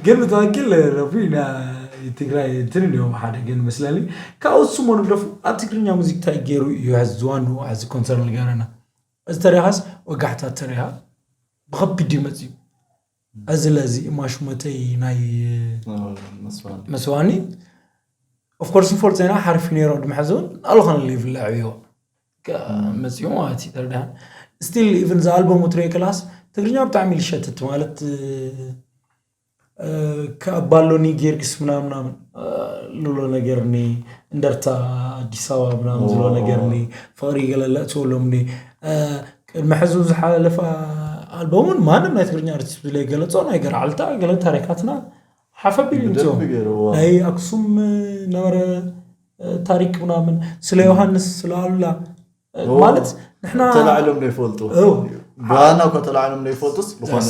ግን ብትክክል ረቢ ናይ ትግራይ እንትን እዮም ሓደ ግን መስለኒ ካብኡ ስሞ ንግደፉ ኣብ ትግርኛ ሙዚክ እንታይ ገይሩ እዩ ሕዚ ዝዋኑ ሕዚ ኮንሰርን ገረና እዚ ተሪኻስ ወጋሕታ ተሪኻ ብኸቢድ እዩ መፅዩ። እዚ ለዚ እማ ሹመተይ ናይ መስዋኒ ኦፍኮርስ ንፈልጦ ኢና ሓሪፍ ነይሮ ድምሐዚ እውን ኣልኾነ ሌቭል ኣዕብዮ መፅኡ ማለት እዩ። ተረዳሃ ስቲል ኢቨን ዝኣልበሙ ትሪኦ ክላስ ትግርኛ ብጣዕሚ ልሸትት ማለት ካብ ባሎኒ ጊዮርጊስ ምናምን ምናምን ልሎ ነገርኒ እንደርታ ኣዲስ ኣበባ ምናምን ዝሎ ነገርኒ ፍቕሪ ገለለ እትወሎምኒ ቅድሚ ሕዚ ዝሓለፈ ኣልበሙን ማንም ናይ ትግርኛ ኣርቲስት ብለይ ገለጾ ናይ ገርዓልታ ገለ ታሪካትና ሓፈቢል እንትዮ ናይ ኣክሱም ነበረ ታሪክ ምናምን ስለ ዮሃንስ ስለ ኣሉላ ማለት ንሕና ተላዕሎም ነው ይፈልጡ ብሃና እኮ ተላዕሎም ነው ይፈልጡስ ዝኾነ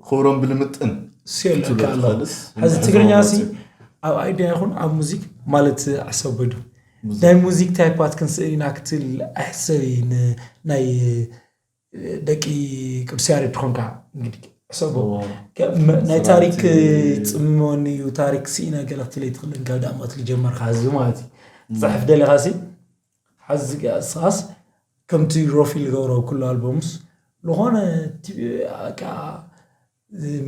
ክብሮም ብልምጥን ሴልካ ኣሎ ሕዚ ትግርኛ ሲ ኣብ ኣይድያ ይኹን ኣብ ሙዚክ ማለት ኣሰበዱ ናይ ሙዚክ ታይፓት ክንስእል ኢና ክትል ኣይሕሰብ ናይ ደቂ ቅዱስ ያሬድ ትኾንካ እንግዲህ ሕሰቦ ናይ ታሪክ ፅመኒ እዩ ታሪክ ስኢና ገለ ክትለይ ትኽእል ካብ ዳእማት ልጀመርካ ህዝቢ ማለት እዩ ትፅሕፍ ደለካ ሲ ሓዚ ስኻስ ከምቲ ሮፊ ልገብሮ ኩሉ ኣልበሙስ ዝኾነ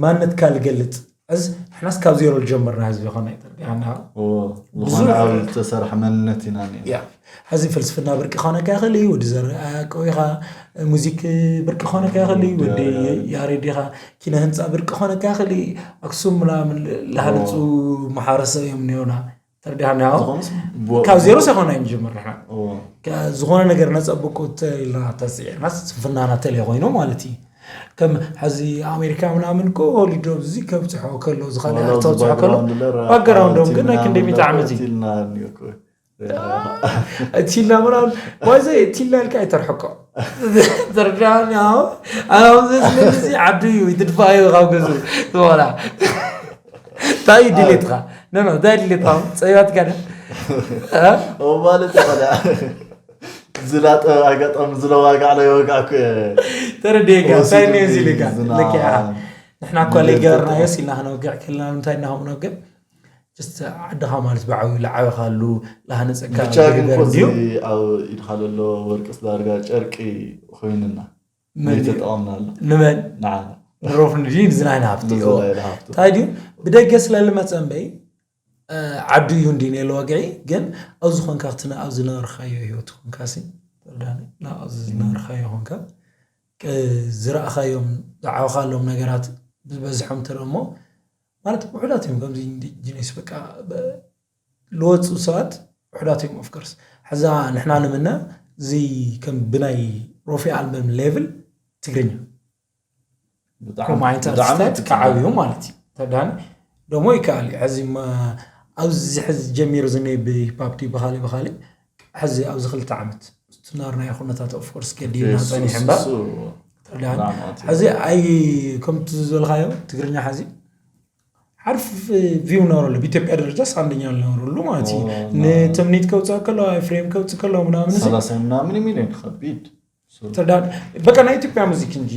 ማንነትካ ልገልፅ ሕዝ ንሕናስ ካብ ዜሮ ልጀመርና ህዝቢ ኾነ ይጠርዲና ዝኾነ ኣብ ዝተሰርሐ መንነት ኢና ሕዚ ፍልስፍና ብርቂ ኾነካ ይኽእል እዩ ወዲ ዘርኣ ቀዊኻ ሙዚክ ብርቂ ኾነካ ይኽእል እዩ ወዲ ያሬድ ኢኻ ኪነ ህንፃ ብርቂ ኾነካ ይኽእል እዩ ኣክሱም ምናምን ልሃነፁ መሓረሰ እዮም ነዮና ተረዲኻና ካብ ዜሮ ሳይኮና እዩ ንጀምር ንሕና ዝኾነ ነገር ነፀብቁ ኢልና ተፅዒርና ስንፍናና ተለይ ኮይኑ ማለት እዩ ከም ሕዚ ኣሜሪካ ምናምን እኮ ሆሊዶ እዚ ከብፅሖ ከሎ ዝኻነ ተብፅሖ ከሎ ባክግራውንዶም ግን ናይ ክንደይ ሚእቲ ዓመት እዩ ቲላ ምናምን ዋዘ ቲላ ኢልካ ኣይተርሕቆ ተረዳኒ ኣብዚ ዓዱ እዩ ትድፋዮ ካብ ገዙ ዝበላ እንታይ ድሌትካ ነኖ እንታይ ድሌትካ ፀይባትካ ደ ማለት ዝላጠ ኣጋጣሚ ዝለዋጋዕ ለይወጋዕኩ ተረዲኤካ እንታይ ነዚ ኢልካ ልክዓ ንሕና እኳ ለይገበርናዮስ ኢልና ክነውግዕ ከለና እንታይ እናኸም ነውግዕ ጀስት ዓድኻ ማለት ብዓብዩ ለዓበኻሉ ለሃነፀካ ብቻ ግን ነገር ኮዚ ድዩ? ኣብ ኢድኻ ለሎ ወርቅስ ዳርጋ ጨርቂ ኮይንና መን እዩ? ዘይተጠቐምናሉ ንመን ንዓና ንሮፍን ድዩ ንዝናይና ሃፍቲ ንዚ ኦ። ላይ ለሃፍቱ እንታይ ድዩ ብደገ ስለ ልመፀ እምበይ እ፣ ዓዱ እዩ እንዲ ነለ ወግዒ ግን ኣብዚ ኮንካ ክትነ ኣብ ዝነበርካዮ ህይወት ኮንካ ሲ ተረዳኒ ናብ ኣብዚ ዝነበርካዮ ኮንካ ቅ- ዝረእኻዮም ዝዓበኻሎም ነገራት ዝበዝሖም ትረእሞ ማለት ውሑዳት እዮም ከምዚ ኢንዲጂነስ በቃ በ- ልወፁ ሰባት ውሑዳት እዮም ኦፍኮርስ ሕዛ ንሕና ንምነ እዚ ከም ብናይ ሮፊ ኣልበም ሌቭል ትግርኛ ብጣዕሚ ከም ዓይነት ብጣዕሚ ኣርቲስታት ትግርኛ። ክዓብዩ ማለት እዩ ተዳኒ ደሞ ይከኣል እዩ ሕዚ መ- ኣብዚ ሕዚ ጀሚሩ ዝኒ ብሂፓፕ ድዩ ብካሊ ብካሊ ሕዚ ኣብዚ ክልተ ዓመት ዝትናርናዮ ኩነታት ኦፍኮርስ ገዲና እሱ- ጸኒሑ እሱ- እምበር እሱ ተዳኒ ብጣዕሚ ኣትዩ። ሕዚ ኣይ ከምቲ ዝበልካዮ ትግርኛ ሕዚ ሓርፍ ቪው ነበረሉ ብኢትዮጵያ ደረጃ ሳንደኛ ነበረሉ ማለት እዩ ኦ፣ ና- ንትምኒት ከውፅእ ከሎ ፍሬም ከውፅእ ከሎ ምናምን እዚ ሰላሳ ምናምን ሚሊዮን ከቢድ ሶ- ተዳ በቃ ናይ ኢትዮጵያ ሙዚክ እንጂ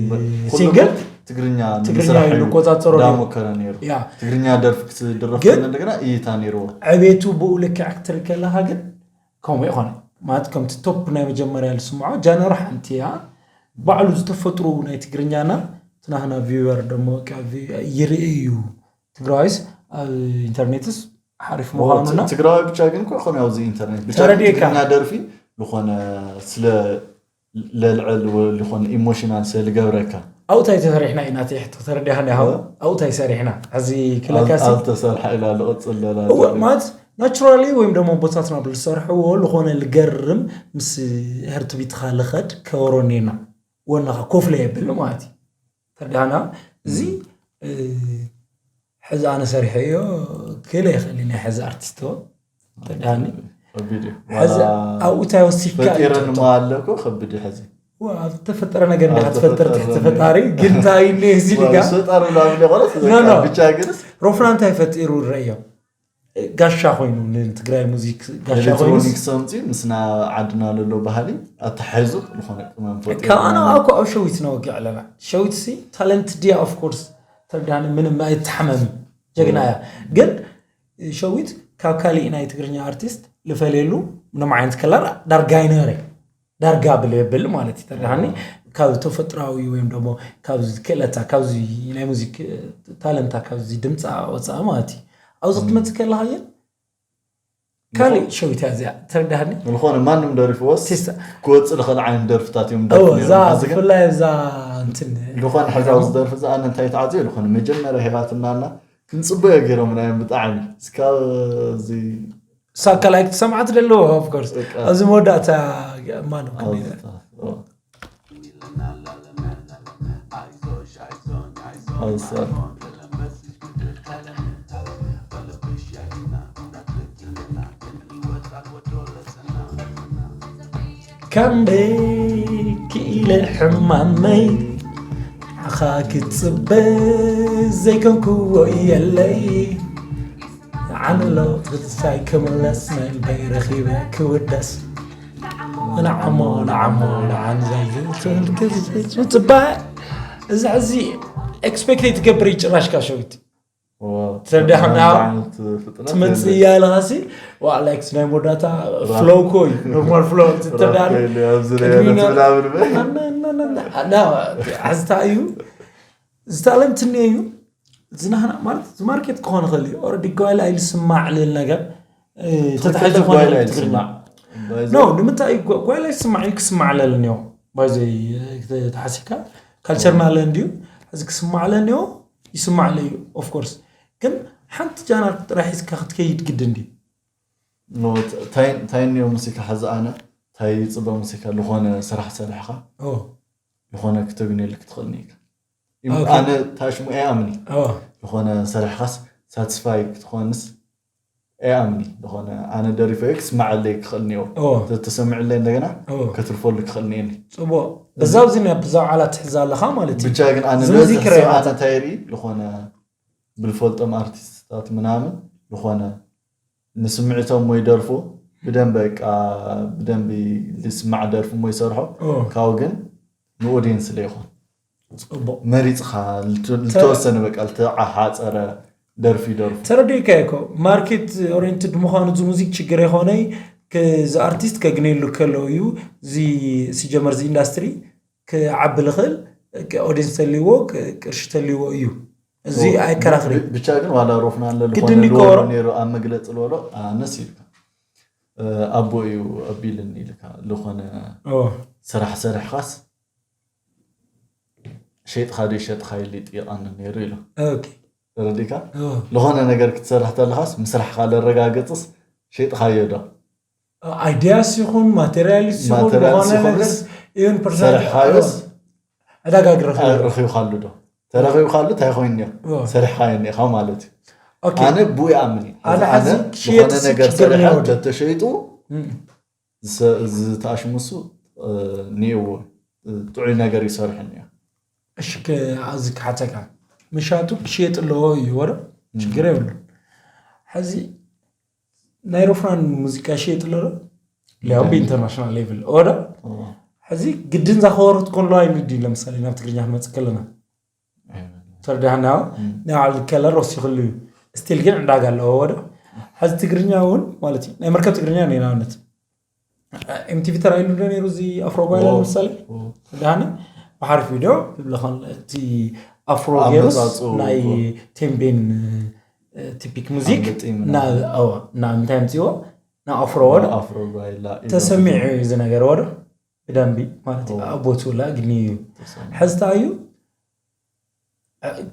ኩሉ ብሲንግል ትግርኛ ትግርኛ ንምስራሕ እዩ እዩ ልቆፃፀሮ ነይሩ። ዳሞከረ ነይሩ ያ ትግርኛ ደርፊ ክትድረፍ ግን ከሎ እንደገና እይታ ነይርዎ ዕቤቱ ብኡ ልክዕ ክትርኢ ከለካ ግን ከምኡ ይኾነ ማለት ከምቲ ቶፕ ናይ መጀመርያ ዝስምዖ ጃነሩ ሓንቲ እያ ባዕሉ ዝተፈጥሩ ናይ ትግርኛና ትናህና ቪወር ደሞ በቃ ቪ- ይርኢ እዩ ትግራዋይስ ኣብ ኢንተርኔትስ ሓሪፍ ምዃኑና ትግራዋይ ብቻ ግን እኮ ይኾነ ኣብዚ ኢንተርኔት ብቻ ተረዲእካ። ትግርኛ ደርፊ ዝኾነ ስለ ለልዕል ዝኾነ ኢሞሽናል ስለ ልገብረካ ኣብኡ እንታይ ተሰሪሕና ኢና እቲ ሕቶ ተረዲኻ እንዲኻ ኣብኡ እንታይ ሰሪሕና ሕዚ ክለካሲ ኣልተሰርሐ ኢላ ልቕፅል ለላ እወ ማለት ናቹራሊ ወይም ደሞ ኣቦታትና ብዝሰርሕዎ ዝኾነ ልገርም ምስ ህርትቢትኻ ልኸድ ከበሮ ኔና ወናኻ ኮፍለ የብል ማለት እዩ ተረዲኻና እዚ እ፣ ሕዚ ኣነ ሰሪሐዮ ክለ ይኽእል ናይ ሕዚ ኣርቲስቶ ተዳኒ ከቢድ እዩ። ሕዚ ዋላ ኣብኡ እንታይ ወሲድካ እዩ ፈጢረን ትሕቶ? እሞ ኣለኩ ከቢድ እዩ ሕዚ። ዋ፣ ኣብ ተፈጠረ ነገር እንዲኻ ኣብ ትፈጥር ተፈጠረ ትሕቲ ነገር። ፈጣሪ ግን እንታይ እዩ እዚ ዋ፣ ኢልካ? ምስ ፈጣሪ ብላ ብለ ቆረስ ኖ፣ በቃ ኖ። ብቻ ግንስ ሮፍና እንታይ ፈጢሩ ረዮ? ጋሻ ኮይኑ ንትግራይ ሙዚክ ጋሻ ኮይኑ ኤሌክትሮኒክስ ኣምፂኡ ምስና ዓድና ለሎ ባህሊ ኣተሓይዙ ዝኾነ ቅመም ፈጢሩ ካብ ኣነ ኢና። ኣኮ ኣብ ሸዊት ነወግዕ ኣለና ሸዊት ሲ ታለንት ድያ ኦፍ ኮርስ ተርዳኒ ምንም ኣይትሓመም ጀግና እያ ግን ሸዊት ካብ ካሊእ ናይ ትግርኛ ኣርቲስት ልፈልየሉ ምንም ዓይነት ከለር ዳርጋ ኣይነበረ ዳርጋ ብልብል ማለት እዩ። ተረዳሃኒ? ካብ ተፈጥራዊ ወይም ደሞ ካብዚ ክእለታ ካብዚ ናይ ሙዚክ ታለንታ ካብዚ ድምፃ ወፃኢ ማለት እዩ። ኣብዚ ክትመፅእ ከለካ ግን ካልእ ሸዊት እያ እዚኣ። ተረዳሃኒ? ዝኾነ ማንም ደሪፍዎስ ቴስታ ክወፅእ ዝኽእል ዓይነት ደርፍታት እዮም እዎ ደርፊ እዛ ነይሮም። ሕዚ ግን ብፍላይ እዛ እንትን ዝኾነ ሕዚ ኣብዚ ደርፊ እዚ ኣነ እንታይ ተዓፅዮ ዝኾነ መጀመርያ ሄባትናና ክንፅበዮ ገይሮም ናዮም ብጣዕሚ እስካብ እዚ ሳካላይክ ትሰምዓት ደለዎ ኦፍኮርስ በቃ። ኣብዚ መወዳእታ ማነው ክንዲ ኣውጥታ። ኣውጥታ። ከንደይ ክኢለ ሕማመይ ንዓኻ ክጽበ ዘይኮንክዎ የለይ ዓንሎ ክትሳይ ክምለስ መንበይ ረኺበ ክውደስ ንዓሞ ንዓሞ ንዓን ዘይትብል ምጽባእ እዚ ሕዚ ኤክስፔክት ትገብር ጭራሽ ካብ ሸዊት ተረዳሕና ትመፅእ እያ ኣለኻሲ ዋዕላይክስ ናይ መወዳእታ ፍሎው ኮይ ኖርማል ፍሎው ትተዳር ኣብዚ ናይ ዕለት ምናምን በ ሓዝታ እዩ ዝታለንትኒ እዩ ዝናህና ማለት ዝማርኬት ክኾን ይኽእል እዩ ኦረዲ ጓይላ ኢሉ ስማዕ ልል ነገር ተታሒዙ ጓይላ ይስማዕ ኖ ንምንታይ ጓይላ ይስማዕ ኢሉ ክስማዕ ለልንዮ ባይዘይ ተሓሲካ ካልቸርና ለንድዩ እዚ ክስማዕ ለንዮ ይስማዕ ለዩ ኦፍኮርስ ግን ሓንቲ ጃናር ጥራሕ ሒዝካ ክትከይድ ግድን ድዩ እንታይ እኒኦ ሙሲካ ሓዚ ኣነ እንታይ ይፅበ ሙሲካ ዝኾነ ስራሕ ሰሪሕካ ዝኾነ ክተግንየሉ ክትኽእል ኒካ ኣነ ታሽሙ ኣይ ኣምኒ ዝኾነ ሰሪሕካስ ሳትስፋይ ክትኾንስ ኣይ ኣምኒ ዝኾነ ኣነ ደሪፈ ክስማዓለይ ክኽእል ኒኦ ተሰሚዕለይ እንደገና ከትርፈሉ ክኽእል ኒኒ ፅቡቅ በዛው ዝን ብዛው ዓላ ትሕዛ ኣለኻ ማለት እዩ ብቻ ግን ኣነ ዝበዚ ክረይ ኣነ እንታይ ርኢ ዝኾነ ብልፈልጦም ኣርቲስትታት ምናምን ዝኾነ ንስምዒቶም ሞ ይደርፉ ብደንቢ በቃ ብደንቢ ዝስማዕ ደርፊ ሞ ይሰርሖ ካብኡ ግን ንኦዲየንስ ለይኾን ፅቡቅ መሪፅኻ ዝተወሰነ በቃ ዝተሓፀረ ደርፊ ይደርፉ ተረዲእካዮ እኮ ማርኬት ኦሪንትድ ምዃኑ እዚ ሙዚክ ችግር የኾነይ እዚ ኣርቲስት ከግነየሉ ከለዉ እዩ እዚ ሲጀመር እዚ ኢንዳስትሪ ክዓቢ ልኽእል ኦዲንስ ተልዎ ቅርሺ ተልዎ እዩ እዚ ኣይከራኽሪ ብቻ ግን ዋላ ሮፍና ኣለሉ ግድን ይኮሮ ነይሩ ኣብ መግለፂ ልበሎ ኣነስ ኢልካ ኣቦ እዩ ኣቢልን ኢልካ ዝኾነ ስራሕ ሰሪሕኻስ ሸጥኻ ዶ ሸጥኻ ይሊጥ ይቐኒ ነይሩ ኢሉ ተረዲካ ዝኾነ ነገር ክትሰርሕ ተለኻስ ምስራሕኻ ለረጋግፅስ ሸጥኻዮ ዶ ኣይዲያስ ይኹን ማቴሪያልስ ይኹን ዝኾነ ነገር ኢቨን ፐርሰናል ዕዳጋ ግረፍ ረኺብካሉ ዶ ተረኺብካሉ እንታይ ኮይኑ እዮ ሰሪሕኻዮ እኒኻ ማለት እዩ ኣነ ብኡ ይኣምን እዩ ኣነ ሓዚ ዝኾነ ነገር ሰሪሐ ተተሸይጡ ዝተኣሽሙ እሱ እኒእዎ ጥዑይ ነገር ይሰርሑ እኒኦ እሺ ኣብዚ ክሓተካ ምሻቱ ክሽየጥ ኣለዎ እዩ ወረ ችግር የብሉ ሕዚ ናይ ሮፍናን ሙዚቃ ይሽየጥ ኣሎ ዶ ሊያው ብኢንተርናሽናል ሌቭል ኦዶ ሕዚ ግድን ዛኸበሩ ትኮን ኣለዋ ይሉ ድዩ ለምሳሌ ናብ ትግርኛ ክንመፅእ ከለና ተረዳህና ናይ ባዕሉ ከለር ወሲኽሉ እዩ ስቲል ግን ዕዳጋ ኣለዎ ወዶ ሕዚ ትግርኛ እውን ማለት እዩ ናይ መርከብ ትግርኛ ነ ንኣብነት ኤምቲቪ ተራኢሉ ዶ ነይሩ እዚ ኣፍሮ ጓይላ ንምሳሌ ተረዳህኒ ብሓሪፍ ቪድዮ ይብለኸን እቲ ኣፍሮ ጌሩስ ናይ ቴምቤን ቲፒክ ሙዚክ ናብ ምንታይ ኣምፅዎ ንኣፍሮ ወዶ ተሰሚዑ እዩ ዝነገር ወዶ ብደንቢ ማለት እዩ ኣብ ቦትኡ ላ ግኒ እዩ ሕዝታ እዩ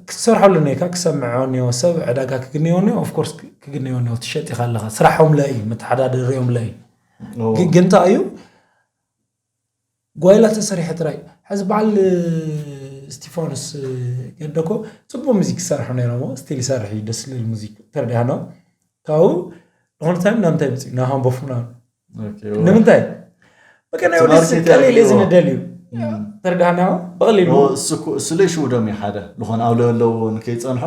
ክትሰርሐሉ ኔካ ክሰምዖ ኒዮ ሰብ ዕዳጋ ክግንዮ ኒዮ ኦፍኮርስ ክግንዮ ኒዮ ትሸጥ ኢኻ ኣለኻ ስራሖም ለ እዩ መተሓዳደሪኦም ለ እዩ ግንታ እዩ ጓይላ ተሰሪሐ ጥራይ ሕዚ በዓል ስቲፋኖስ ገደኮ ፅቡቅ ሙዚክ ይሰርሑ ነይሮሞ ስቲል ይሰርሕ እዩ ደስ ልብል ሙዚክ ተረዲሃኖ ካብኡ ዝኾነ ታይም ናብ ምንታይ ምፅኡ ናብ ሃምቦፍ ምናምን ንምንታይ በቃ ናይ ወደስ ቀሊል እዩ ዝንደል እዩ ተረዳሃና በቐሊሉ እሱ ለይ ሽውዶም እዩ ሓደ ዝኾነ ኣብ ለበለዎ ንከይፀንሖ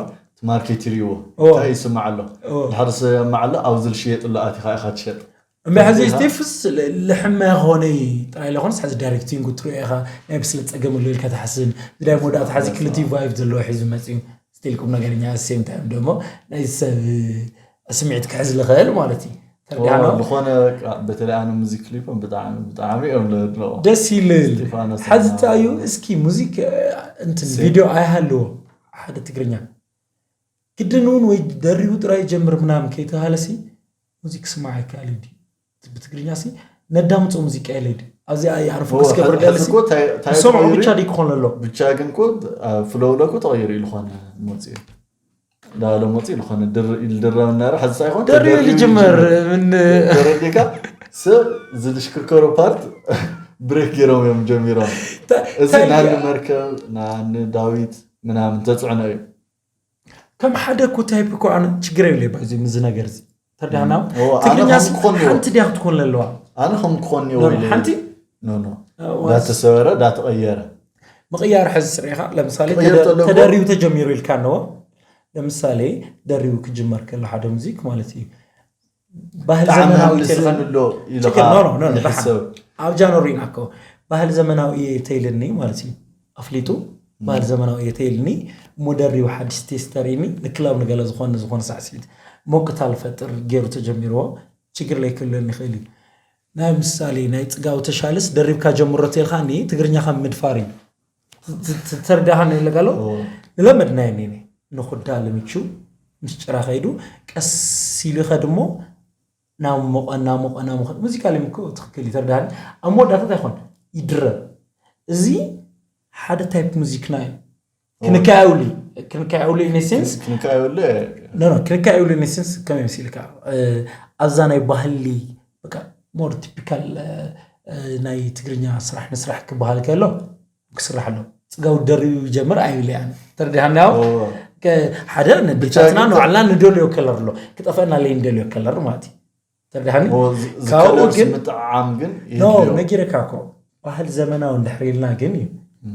ማርኬት ይርእዎ እንታይ ይስማዕ ኣሎ ድሓር ዝሰማዕ ኣሎ ኣብዚ ዝሽየጥሉ ኣቲኻ ኢኻ ትሸጥ እምበይ ሕዚ ስቲፍስ ልሕመ ኾነይ ጥራይ ለኾንስ ሕዚ ዳይሬክቲንግ ትሪኦ ኢኻ ናይ ብስለ ፀገም ኣሎ ኢልካ ትሓስብ ዝዳይ መወዳእታ ሕዚ ክልቲ ቫይቭ ዘለዎ ሒዙ መፅዩ ስቲል ቁም ነገርኛ ሴም ታይም ደሞ ናይ ሰብ ስምዒት ክሕዝ ዝኽእል ማለት እዩ ተረዲኣና። ዝኾነ በተለይ ኣነ ሙዚክ ክሊፖም ብጣዕሚ ብጣዕሚ እዮም ለድንቆ ደስ ይልል። ስቲፋኖስ ሓዚ እና- እንታይ እዩ እስኪ ሙዚክ እንትን ሲ- ቪድዮ ኣይሃለዎ ሓደ ትግርኛ ግድን እውን ወይ ደሪቡ ጥራይ ጀምር ምናምን ከይተባሃለ ሲ ሙዚክ ስማዕ ይከኣል እዩ ድዩ? ብትግርኛ ሲ ነዳምፆ ሙዚቃ የለ ድዩ? ኣብዚ ኣርፎ ኦ፣ ክስከብር ሕዚ ደለሲ እኮ ታይ- ታይ ሰምዑ ተቐይሩ ብቻ እዩ? ድዩ ክኾን ኣሎ? ብቻ ግን እኮ ፍለው ለኮ ተቐይሩ እዩ ዝኾነ መፅኡ ዳለ መፅኡ ዝኾነ ድር- ይልድረብ እናረ ሕዚ ሳይኮን ደሪቡ ተደሪቡ ልጅመር ይጀምር። ምን ተረዲካ ሰብ ዝሽክርከሮ ፓርት ብሬክ ገይሮም እዮም ጀሚሮም። ታ- እዚ ታይ- ናኒ መርከብ ናኒ ዳዊት ምናምን ተፅዕኖ እዩ። ከም ሓደ እኮ ታይፕ እኮ ኣነ ችግር የብለይ ባዚ ምዚ ነገር እዚ ተርዳና ኦ፣ ኣነ ትግርኛ ከም ክኾን እዮ። ሓንቲ ድያ ክትኮን ኣለዋ ኣነ ከም ክኾን እዮ ኖ፣ ኖ፣ ኢለ ሓንቲ ኖ ኖ ዋ- ዳተሰበረ ዳተቐየረ ምቕያር ሕዚ ስሪኻ ለምሳሌ ክቕየር ተደ- ተለዎ? ተደሪቡ ተጀሚሩ ኢልካ ኣለዎ። ለምሳሌ ደሪቡ ክጅመር ከሎ ሓደ ሙዚክ ማለት እዩ ባህል ብጣዕሚ ዘመናዊ ሃንድስን ተይልኒ ኣሎ ኢልካ ችግር ኖ ኖ ኖ ኖ ይሕሰብ። ኣብ ጃኖ ሪኢና እኮ ባህል ዘመናዊ እየ ተይልኒ ማለት እዩ ኣፍሊጡ ባህል ዘመናዊ እየ ተይልኒ እሞ ደሪቡ ሓድሽ ቴስተር ኢኒ ንክላብ ንገለ ዝኾነ ዝኾነ ሳዕስዒት ሞቅታል ፈጥር ገይሩ ተጀሚርዎ ችግር ለይክልለኒ ይኽእል እዩ። ናይ ምሳሌ ናይ ፅጋቡ ተሻልስ ደሪብካ ጀምሮ ተልካ ኒ ትግርኛኻ ምድፋር እዩ። ተርዳኻ ንለጋሎ ኦ፣ ንለመድናዮ ኒ ንኹዳ ልምቹ ምስ ጭራ ከይዱ ቀስ ኢሉ ይኸድ እሞ ናብ ሞቐ ናብ ሞቐ ናብ ሞቐ ሙዚቃ ሊም እኮ ትኽክል እዩ ተርዳሃኒ። ኣብ መወዳእታ እንታይ ይኾን ይድረብ። እዚ ሓደ ታይፕ ሙዚክና እዩ። ክንካየውሊ ክንካየውሊ ኢነሴንስ ክንካየሉ ኖ ኖ ክንካየውሊ ኢነሴንስ ከመይ መሲልካ ኣብዛ ናይ ባህሊ በቃ ሞር ቲፒካል ናይ ትግርኛ ስራሕ ንስራሕ ክበሃል ከሎ ክስራሕ ኣሎ። ፅጋቡ ደሪቡ ይጀምር ኣይብል እያ ተረዲሃና። ያው ሓደ ነዴታትና ንባዕልና ንደልዮ ከለር ኣሎ ክጠፈአና ለይ ንደልዮ ከለር ማለት እዩ። ተረዲሃኒ። ካብኡ ዝከለር ግን ምጥዓም ግን ኖ የድልዮ። ነጊረካ እኮ ባህል ዘመናዊ እንድሕር ኢልና ግን እዩ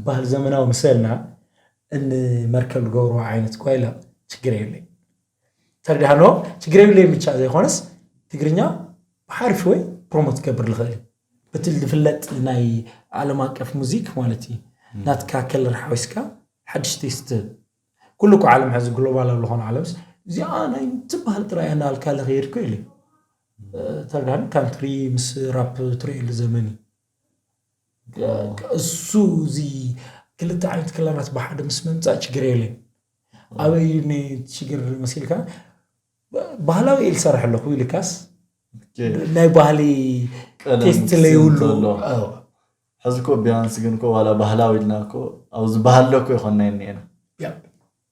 ባህል ዘመናዊ ምሰልና እንመርከብ ዝገብርዎ ዓይነት እኳ ኢላ ችግር የብለይ። ተረዲሃኖ ችግር የብለይ ብቻ ዘይኮነስ ትግርኛ ብሓሪፍ ወይ ፕሮሞት ክገብር ዝኽእል እዩ። በቲ ዝፍለጥ ናይ ዓለም ኣቀፍ ሙዚክ ማለት እዩ ናትካ ከለር ሓዊስካ ሓድሽ ቴስት ትህብ። ኩሉ እኮ ዓለም ሕዚ ግሎባል ኣብ ዝኾነ ዓለምስ እዚኣ ናይ ትበሃል ጥራይ እያ እናበልካ ለኸየድኩ ኢለ ተረዳኒ። ካንትሪ ምስ ራፕ ትርእየሉ ዘመን እዩ። እሱ እዚ ክልተ ዓይነት ክለራት ብሓደ ምስ ምምፃእ ችግር የለን። ኣበይ እዩ ችግር መሲልካ? ባህላዊ እየ ዝሰርሕ ኣለኹ ኢልካስ ናይ ባህሊ ቀለም ቴስት ክስም ለይብሉ ዘሎ። ኣዎ። ሕዚ እኮ ቢያንስ ግን እኮ ዋላ ባህላዊ ኢልና እኮ ኣብዚ ባህሊ እኮ ይኮና እኒኤና ያ፣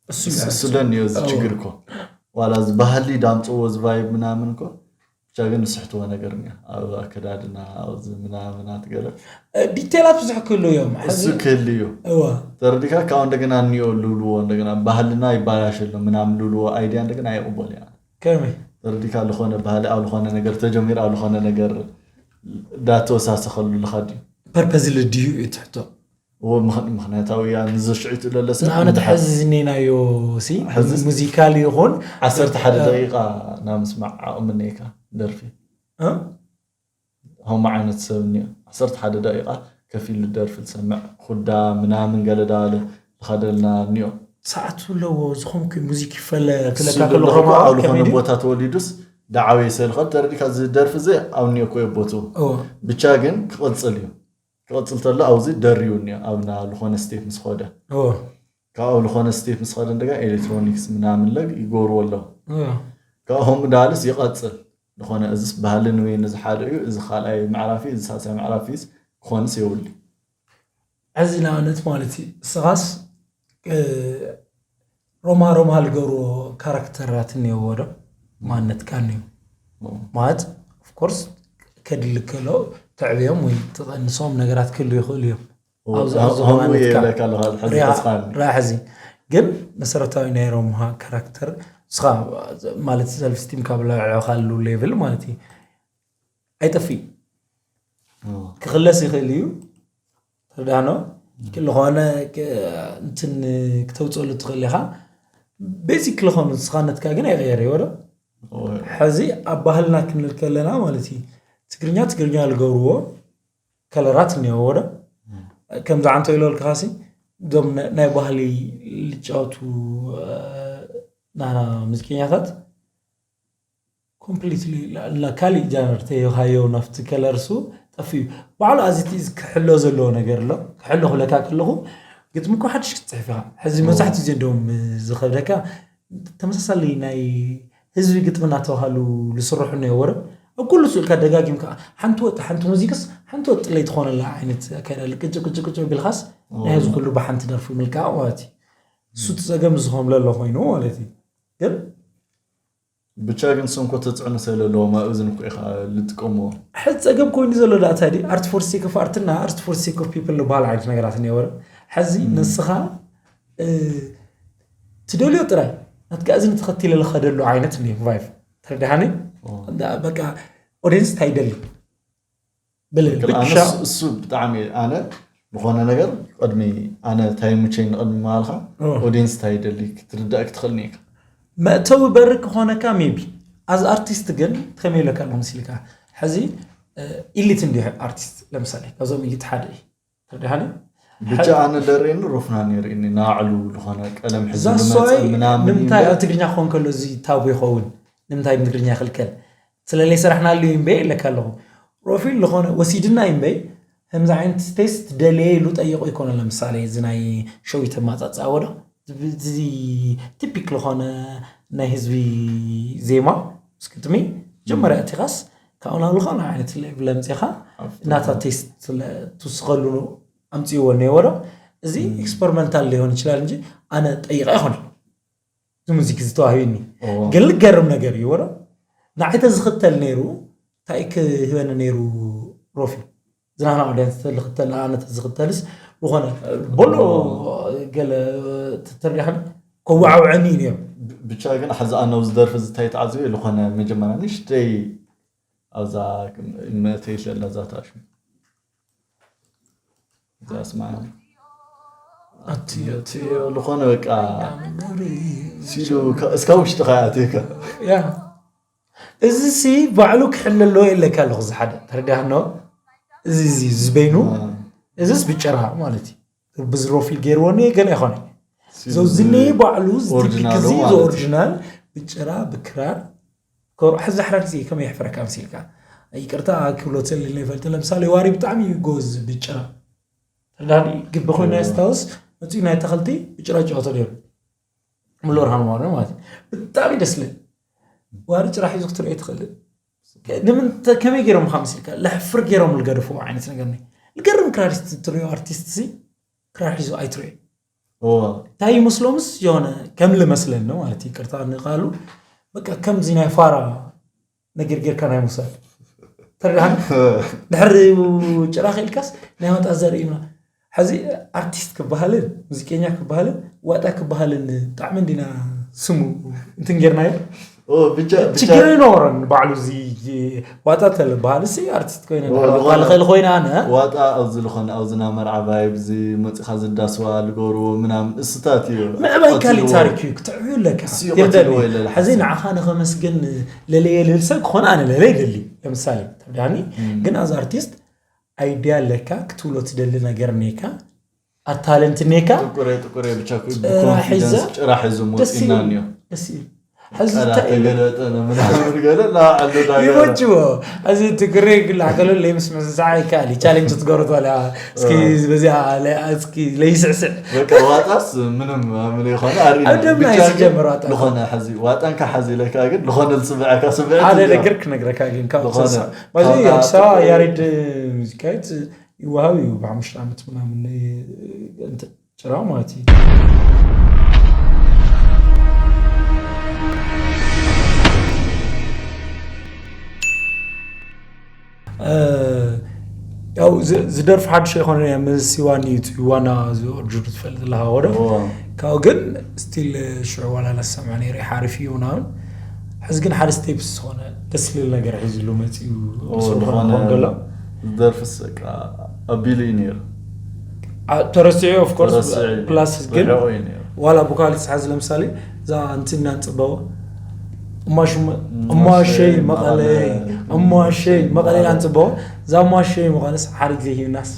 እሱ እሱ- ይላል። እሱ ደን እዩ እዚ ኣዎ። ችግር እኮ ዋላ እዚ ባህሊ ዳምፅዎ እዚ ቫይብ ምናምን እኮ ብቻ ግን ዝስሕትዎ ነገር እኒኦ ኣብ ኣከዳድና ኣብዚ ምናምናት ገለ እ፣ ዲቴላት ብዙሕ ክህሉ እዮም። እሱ ሕዚ ክህል እዩ። እዋ ተረዲካ ካብ እንደገና እኒኦ ልብልዎ እንደገና ባህልና ይባላሽ ኣሎ ምናምን ልብልዎ ኣይድያ እንደገና ይቕበል እያ። ከመይ ተረዲካ ዝኾነ ባህሊ ኣብ ዝኾነ ነገር ተጀሚሩ ኣብ ዝኾነ ነገር ዳተወሳሰኸሉ ልኻ ድዩ? ፐርፐዝ ልድዩ እዩ ትሕቶ። እዎ ምኽ- ምኽንያታዊ እያ ንዝሽዒቱ ለለሰ ንኣብነት ሕዚ ዝኔናዮ ሲ ሕዚ ሙዚካል ይኹን ዓሰርተ ሓደ ደቂቃ ናብ ምስማዕ ዓቕሚ እኒኤካ ደርፊ እ? ከምኡ ዓይነት ሰብ እኒኦ ዓሰርተ ሓደ ደቂቃ ከፊሉ ደርፊ ዝሰምዕ ኩዳ ምናምን ገለ ዳለ ዝኸደልና እኒኦ ሰዓቱ ኣለዎ ዝኾንኩ ሙዚክ ይፈለ ፍለካ እሱ ከሎ ደሎ ከማ እኮ ኣብ ዝኾነ ከመይ ድዩ? ቦታ ተወሊዱስ ዳዓበይ ሰልኸ ተረዲካ እዚ ደርፊ እዚ ኣብ እኒኦ እኮ የቦቱ እዎ ብቻ ግን ክቕፅል እዩ ክቕፅል ተሎ ኣብዚ ደርዩ እኒኦ ኣብ ናብ ዝኾነ ስቴፕ ምስ ኸደ እዎ ካብ ኣብ ዝኾነ ስቴፕ ምስ ኸደ እንደገና ኤሌክትሮኒክስ ምናምን ለግ ይገብርዎ ኣለዉ እዎ ካብኦም ዳልስ ይቐፅል ዝኾነ እዚስ ባህሊ ንበይኑ ዝሓደ እዩ እዚ ካልኣይ ምዕራፍ እዩ እዚ ሳልሳይ ምዕራፍ እዩስ ክኾንስ የብሉ ሕዚ ንኣብነት ማለት እዩ እስኻስ እ፣ ሮማ ሮማ ዝገብርዎ ካራክተራት እኒኦዎ ዶ ማንነትካ እኒኦ ማለት ኦፍኮርስ ከድሊ ከሎ ተዕብዮም ወይ ትቐንሶም ነገራት ክህሉ ይኽእሉ እዮም። ኣብዚ ኣብዚ ከምኡ ማለትካ የብለካ ኣለካ ሕዚ ሪኣ ተስፋኒ ሪኣ ሕዚ ግን መሰረታዊ ናይ ሮምሃ ካራክተር ንስኻ ማለት ሰልፍ ስቲም ካብ ለዕዕኻሉ ሌቭል ማለት እዩ ኣይጠፍእ ክኽለስ ይኽእል እዩ ተርዳኖ ዝኾነ እንትን ክተውፅእሉ ትኽእል ኢኻ ቤዚክ ዝኾኑ ንስኻነትካ ግን ኣይቀየር ይወዶ ሕዚ ኣብ ባህልና ክንብል ከለና ማለት እዩ ትግርኛ ትግርኛ ዝገብርዎ ከለራት እኒኦዎ ዶ ከምዚ ዓንቶ ኢሎ ልክኻሲ እዞም ናይ ባህሊ ልጫወቱ ናና ሙዚቀኛታት ኮምፕሊትሊ ካልእ ጃነር ተይሃዮ ናብቲ ከለርሱ ጠፍዩ። ባዕሉ ኣዚ እቲ ክሕሎ ዘለዎ ነገር ኣሎ። ክሕሎ ክብለካ ከለኹ፣ ግጥሚ እኮ ሓድሽ ክትጽሕፍ ኢኻ። ሕዚ መብዛሕትኡ ግዜ እንደውም ዝኸብደካ፣ ተመሳሳሊ ናይ ህዝቢ ግጥሚ እናተባህሉ ዝስርሑ እኒኦ ወረ። ኣብ ኩሉ ስእልካ ደጋጊምካ፣ ሓንቲ ወጥ ሓንቲ ሙዚክስ ሓንቲ ወጥ ለይትኾነላ ዓይነት ኣካይዳ፣ ቅጭ ቅጭ ቅጭ ቢልካስ ናይ ህዝቢ ኩሉ ብሓንቲ ደርፊ ምልቃቕ ማለት እዩ። እሱ እቲ ጸገም ዝኾምለሎ ኮይኑ ማለት እዩ። ግን ብቻ ግን ሰንኮ ተፅዕኖ ስለለዎም ኣብ እዝን እኮ ኢኻ ልጥቀምዎ። ሕዚ ጸገም ኮይኑ ዘሎ ዳኣ እንታይ ድዩ? Art for sake of art እና art for sake of people ዝበሃል ዓይነት ነገራት እኒኦ ወረ። ሕዚ ንስኻ ትደልዮ ጥራይ ናትካ እዝኒ ተኸቲለ ዝኸደሉ ዓይነት እንድዩ ቫይብ። ተረዳሃኒ? በቃ ኦዲንስ እንታይ ይደሊ? እሱ ብጣዕሚ ኣነ ዝኾነ ነገር ቅድሚ ኣነ እንታይ ይምቸይ ንቅድሚ ምባልካ ኦዲንስ እንታይ ይደሊ ክትርዳእ ክትኽእል ኒካ። መእተዊ በሪ ክኾነካ ሜቢ ኣዝ ኣርቲስት ግን ከመይ ኢለካ ኣለኹ መሲልካ ሕዚ ኢሊት እንዲሁ ኣርቲስት ለምሳሌ ካብዞም ኢሊት ሓደ እዩ ተረዳሃኒ ብቻ ኣነ ደርእኒ ሮፍና ነርእኒ ናዕሉ ዝኾነ ቀለም ሕዚ ዝመፀ ምናምን ንምንታይ ኣብ ትግርኛ ክኾን ከሎ እዚ ታቡ ይኸውን ንምንታይ ትግርኛ ይኽልከል ስለለይ ሰራሕናሉ እምበይ ኢለካ ኣለኹ ሮፊል ዝኾነ ወሲድና እምበይ ከምዚ ዓይነት ስፔስ ትደልየ ኢሉ ጠይቑ ይኮነ ለምሳሌ እዚ ናይ ሸዊት ኣማፃፅኣ ወዶ እዚ ቲፒክ ዝኾነ ናይ ህዝቢ ዜማ ምስ ግጥሚ መጀመርያ እቲኻስ ካብኡ ናብ ዝኾነ ዓይነት ሌቭል ኣምፂኻ ናታ ቴስት ትውስኸሉ ኣምፅዎ እኒኦ ወዶ እዚ ኤክስፐሪመንታል ሊሆን ይችላል እንጂ ኣነ ጠይቐ ኣይኮነ እዚ ሙዚክ ዝተዋሂብኒ ግን ልገርም ነገር እዩ ወዶ ንዓይ ተዝኽተል ነይሩ እንታይ ክህበኒ ነይሩ ሮፊ ዝናህና ኦዲየንስ ተልኽተል ኣነ ተዝኽተልስ ዝኾነ ቦሎ ገለ ተሪሓን ከዋዕውዐኒ እዩ ነይሩ ብቻ ግን ሓዚ ኣነ ኣብዚ ደርፊ እዚ እንታይ ተዓዚበ ዝኾነ መጀመርያ ንሽተይ ኣብዛ መእተይት ዘላ እዛ ታሽሙ እዛ ስማ ኣትዮ ኣትዮ ዝኾነ በቃ ሲሉ እስካ ውሽጥኻ ኣትየካ ያ እዚ ሲ ባዕሉ ክሕለሎ የለካ ኣለኹ ዝሓደ ተረዲሃኖ እዚ እዚ ዝበይኑ እዚስ ብጨራ ማለት እዩ ብዝሮፊል ገይርዎ እኒሀ ገለ ኣይኮነ ዘውዝኒ ባዕሉ ዝቲፒክ እዚ ዝኦሪጂናል ብጭራ ብክራር ኮርዓ ሕዚ ሓዳር ግዜ ከመይ የሕፍረካ መሲልካ ይቅርታ ክብሎ ትልል ይፈልጥ ለምሳሌ ዋሪ ብጣዕሚ እዩ ጎዝ ብጭራ ተዳዲ ግቢ ኮይኑ ያስታውስ መፅኡ ናይ ተኸልቲ ብጭራ ጨወቶ ነይሩ ሙሉ ብርሃን ማሮ ማለት እዩ ብጣዕሚ ደስ ልብል ዋሪ ጭራ ሒዙ ክትርእዮ ትኽእል ንምንተ ከመይ ገይሮም ካ መሲልካ ለሕፍር ገይሮም ልገደፍዎ ዓይነት ነገር ነ ልገርም ክራሪስት ትርእዮ ኣርቲስት ሲ ክራር ሒዙ ኣይትርእዮ እንታይ ይመስሎምስ የሆነ ከም ልመስለኒ ማለት ይቅርታ ንቃሉ በቃ ከምዚ ናይ ፋራ ነገር ጌርካ ናይ ምውሳድ ተረዳሃኒ ድሕሪ ጭራ ክኢልካስ ናይ ወጣ ዘርእዩና ሕዚ ኣርቲስት ክበሃልን ሙዚቀኛ ክበሃልን ዋጣ ክበሃልን ብጣዕሚ እንዲና ስሙ እንትን ጌርናዮ ችግር ይኖረን ባዕሉ እዚ ዋጣ ተልበሃል ሲ ኣርቲስት ኮይነ ዋጣ ልኽእል ኮይነ ኣነ ዋጣ ኣብዚ ዝኾነ ኣብዚ ናብ መርዓ ቫይብ እዚ መፂኻ ዝዳስዋ ልገብርዎ ምናምን እስታት እዩ ምዕባይ ካሊእ ታሪክ እዩ ክትዕብዩ ኣለካ ይርደኒ ሕዚ ንዓኻ ንኸመስግን ለለየ ልብል ሰብ ክኾነ ኣነ ለለ ይደሊ ለምሳሌ ተብዳኒ ግን ኣዚ ኣርቲስት ኣይድያ ኣለካ ክትብሎ ትደሊ ነገር እኒካ ኣታለንት እኒካ ጥቁረ ጥቁረ ብቻ ብኮንፊደንስ ጭራ ሒዙ መፂና እኒዮ ደስ እዩ ሕዚ እንታይ እዩ ተገለጠ ምናምን ገለ ላዓሉ ዳገረ ይወጅዎ እዚ ትግሬ ግላ ገለ ለምስ መስሳዕ ይካል ቻሌንጅ ትገሩ ተላ እስኪ በዚያ እስኪ ለይስዕስዕ በቃ ዋጣስ ምንም ምን ይኾነ ኣሪ ኣብ ደምና እዩ ዝጀምር ዋጣ ዝኾነ ሐዚ ዋጣን ካሓዚ ለካ ግን ዝኾነ ዝስምዐካ ስምዐት ሓደ ነገር ክነግረካ ግን ካብ ዝኾነ ተሳ ማለት ኣዲስ ኣበባ ያሬድ ሙዚቃ ይወሃብ እዩ ብሓሙሽተ ዓመት ምናምን እንትን ጭራ ማለት እዩ። ያው ዝደርፍ ሓድሽ ኣይኮነ ምስ ዋን ዩቱ ዋና ዝኦርጅኑ ትፈልጥ ኣለካ ወደ ካብኡ ግን ስቲል ሽዑ ዋላ ላሰምዐ ነይረ ሓሪፍ እዩ ምናምን ሕዚ ግን ሓደ ስቴፕስ ዝኾነ ደስ ልብል ነገር ሒዝሉ መፅኡ ስርሖ ዝኾነ ንኾን ገሎ ዝደርፍስ በቃ ኣቢሉ እዩ ነይሩ ተረሲዑ ኦፍኮርስ ፕላስ ግን ዋላ ቡካሊስ ሓዚ ለምሳሌ እዛ እንትና ንፅበዋ እማሸይ መቐለ እማሸይ መቐለ ኢና ንፅበዋ እዛ እማሸይ መቐለስ ሓደ ግዜ ሂብናስ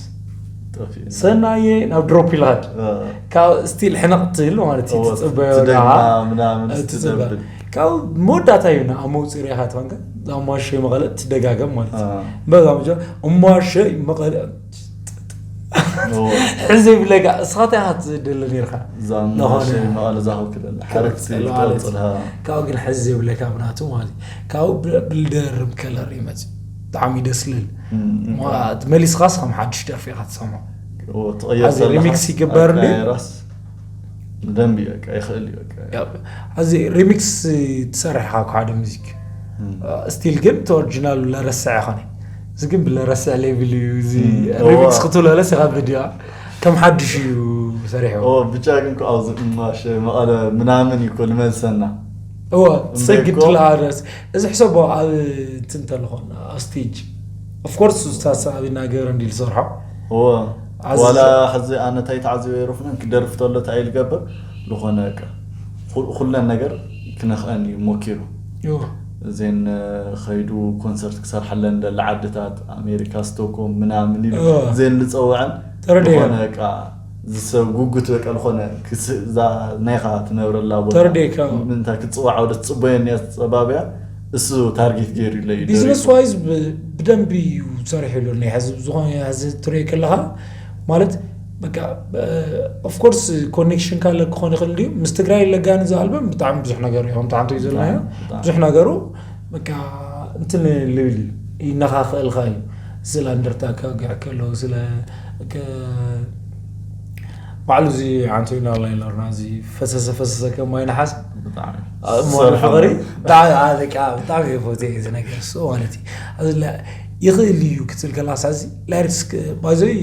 ጠፊኡ። ሰናየ ናብ ድሮፕ ኢልካ እ፣ ካብ ስቲል ሕነቕ ትብል ማለት እዩ እወ፣ ትፅበዮ ትደግማ ደኣ። ምናምን እቲ ትደብል። ካብ መወዳእታ እዩ ንኣ መውፅእ ሪኢኻ ትኾንካ እዛ እማሸይ መቐለ ትደጋገም ማለት እዩ። እ፣ በዛ ምጀ እማሸይ መቐለ እወ። ሕዚ ይብለካ እስኻ እንታይ ኢኻ ትደሊ ነርካ? እዛ ዝኾነ እማሸይ መቐለ እዛ ክውክለላ ሓረግቲ ትቐጽል ማለት እዩ። ትቐጽልሃ። ካብኡ ግን ሕዚ ይብለካ ብናቱ ማለት እዩ። ካብኡ ብ- ብልደርብ ከለር ይመፅእ ብጣዕሚ ደስ ልል እም፣ እም። መሊስኻስ ከም ሓድሽ ደርፊ ኢኻ ትሰምዖ። እወ፣ ትቕየር ሓዚ ከለኻ ሪሚክስ ይግበር እንዲ? ኣቀያይራስ ብደንብ እዩ በቃ፣ ይኽእል እዩ በቃ። ያው፣ እዚ ሪሚክስ ትሰርሕ ካብ ሓደ ሙዚክ እም። ስቲል ግን እቲ ኦሪጂናል ለረስዕ ይኾነ። እዚ ግን ብለረስዕ ሌብል እዩ። እዚ እም፣ ሪሚክስ እወ። ክትብሎ ለስ ኢኻ ቪድዮ ከም ሓድሽ እዩ ሰሪሕዎ። ኦ፣ ብቻ ግን እኮ ኣብዚ እማሸ መቐለ ምናምን እዩ እኮ ልመልሰና። እወ እምበይ ትሰግድ እኮ ለሃደስ እዚ ሕሰቦ ኣብ እንትን ተለኾን ኣብ ስቴጅ ኦፍኮርስ ኡስታዝ ሰዓቢ እናገበረ እንዲ ዝሰርሖ እወ። ኣዚ- ዋላ ሕዚ ኣነ እንታይ ተዓዚበ ይረፍነን ክደርፍ ተሎ እንታይ ልገብር ዝኾነ በቃ ኩ- ኩለን ነገር ክነኽአን እዩ ሞኪሩ። እወ። እዜን ከይዱ ኮንሰርት ክሰርሐለን ደለ ዓድታት ኣሜሪካ ስቶኮም ምናምን ኢሉ እወ። ዜን ዝፀውዐን ተረዲኤ። ዝኾነ በቃ ዝሰብ ጉጉት በቃ ዝኾነ ክስ- እዛ ናይኻ ትነብረላ ቦታ ተረዲኤካ። ምንታይ ክትፅዋዕ ወደ ትፅበዮ እኒያ ዝፀባብያ እሱ ታርጌት ገይሩ ኢለ እዩ ቢዝነስ ደሪፉ። ዋይዝ ብ- ብደንብ እዩ ሰሪሕሉ ናይ ሕዚ ዝኾነ ሕዚ ትሪኦ ከለኻ ማለት በቃ ኦፍኮርስ ኮኔክሽን ካለ ክኾን ይኽእል ድዩ ምስ ትግራይ ለጋኒ እዚ ኣልበም ብጣዕሚ ብዙሕ ነገር እዩ ከምቲ ሓንቶ እዩ ዘለናዮ ብጣዕሚ። ብዙሕ ነገሩ በቃ እንትን ልብል እዩ ይነኻኽእልካ እዩ ስለ እንደርታ ከግዕ ከሎ ስለ ከ- ባዕሉ እዚ ዓንቶይና ላይለርና እዚ ፈሰሰ ፈሰሰ ከም ማይ ነሓስ ብጣዕሚ እሞ ዝሰርሖ ፍቕሪ ነው። ብጣዕሚ ኣበቃ ብጣዕሚ ይፈትዮ እዚ ነገር እሱ ማለት እዩ ኣብዚ ላ- ይኽእል እዩ ክትብል ከላ ሳዚ ላይርስ ባይዘይ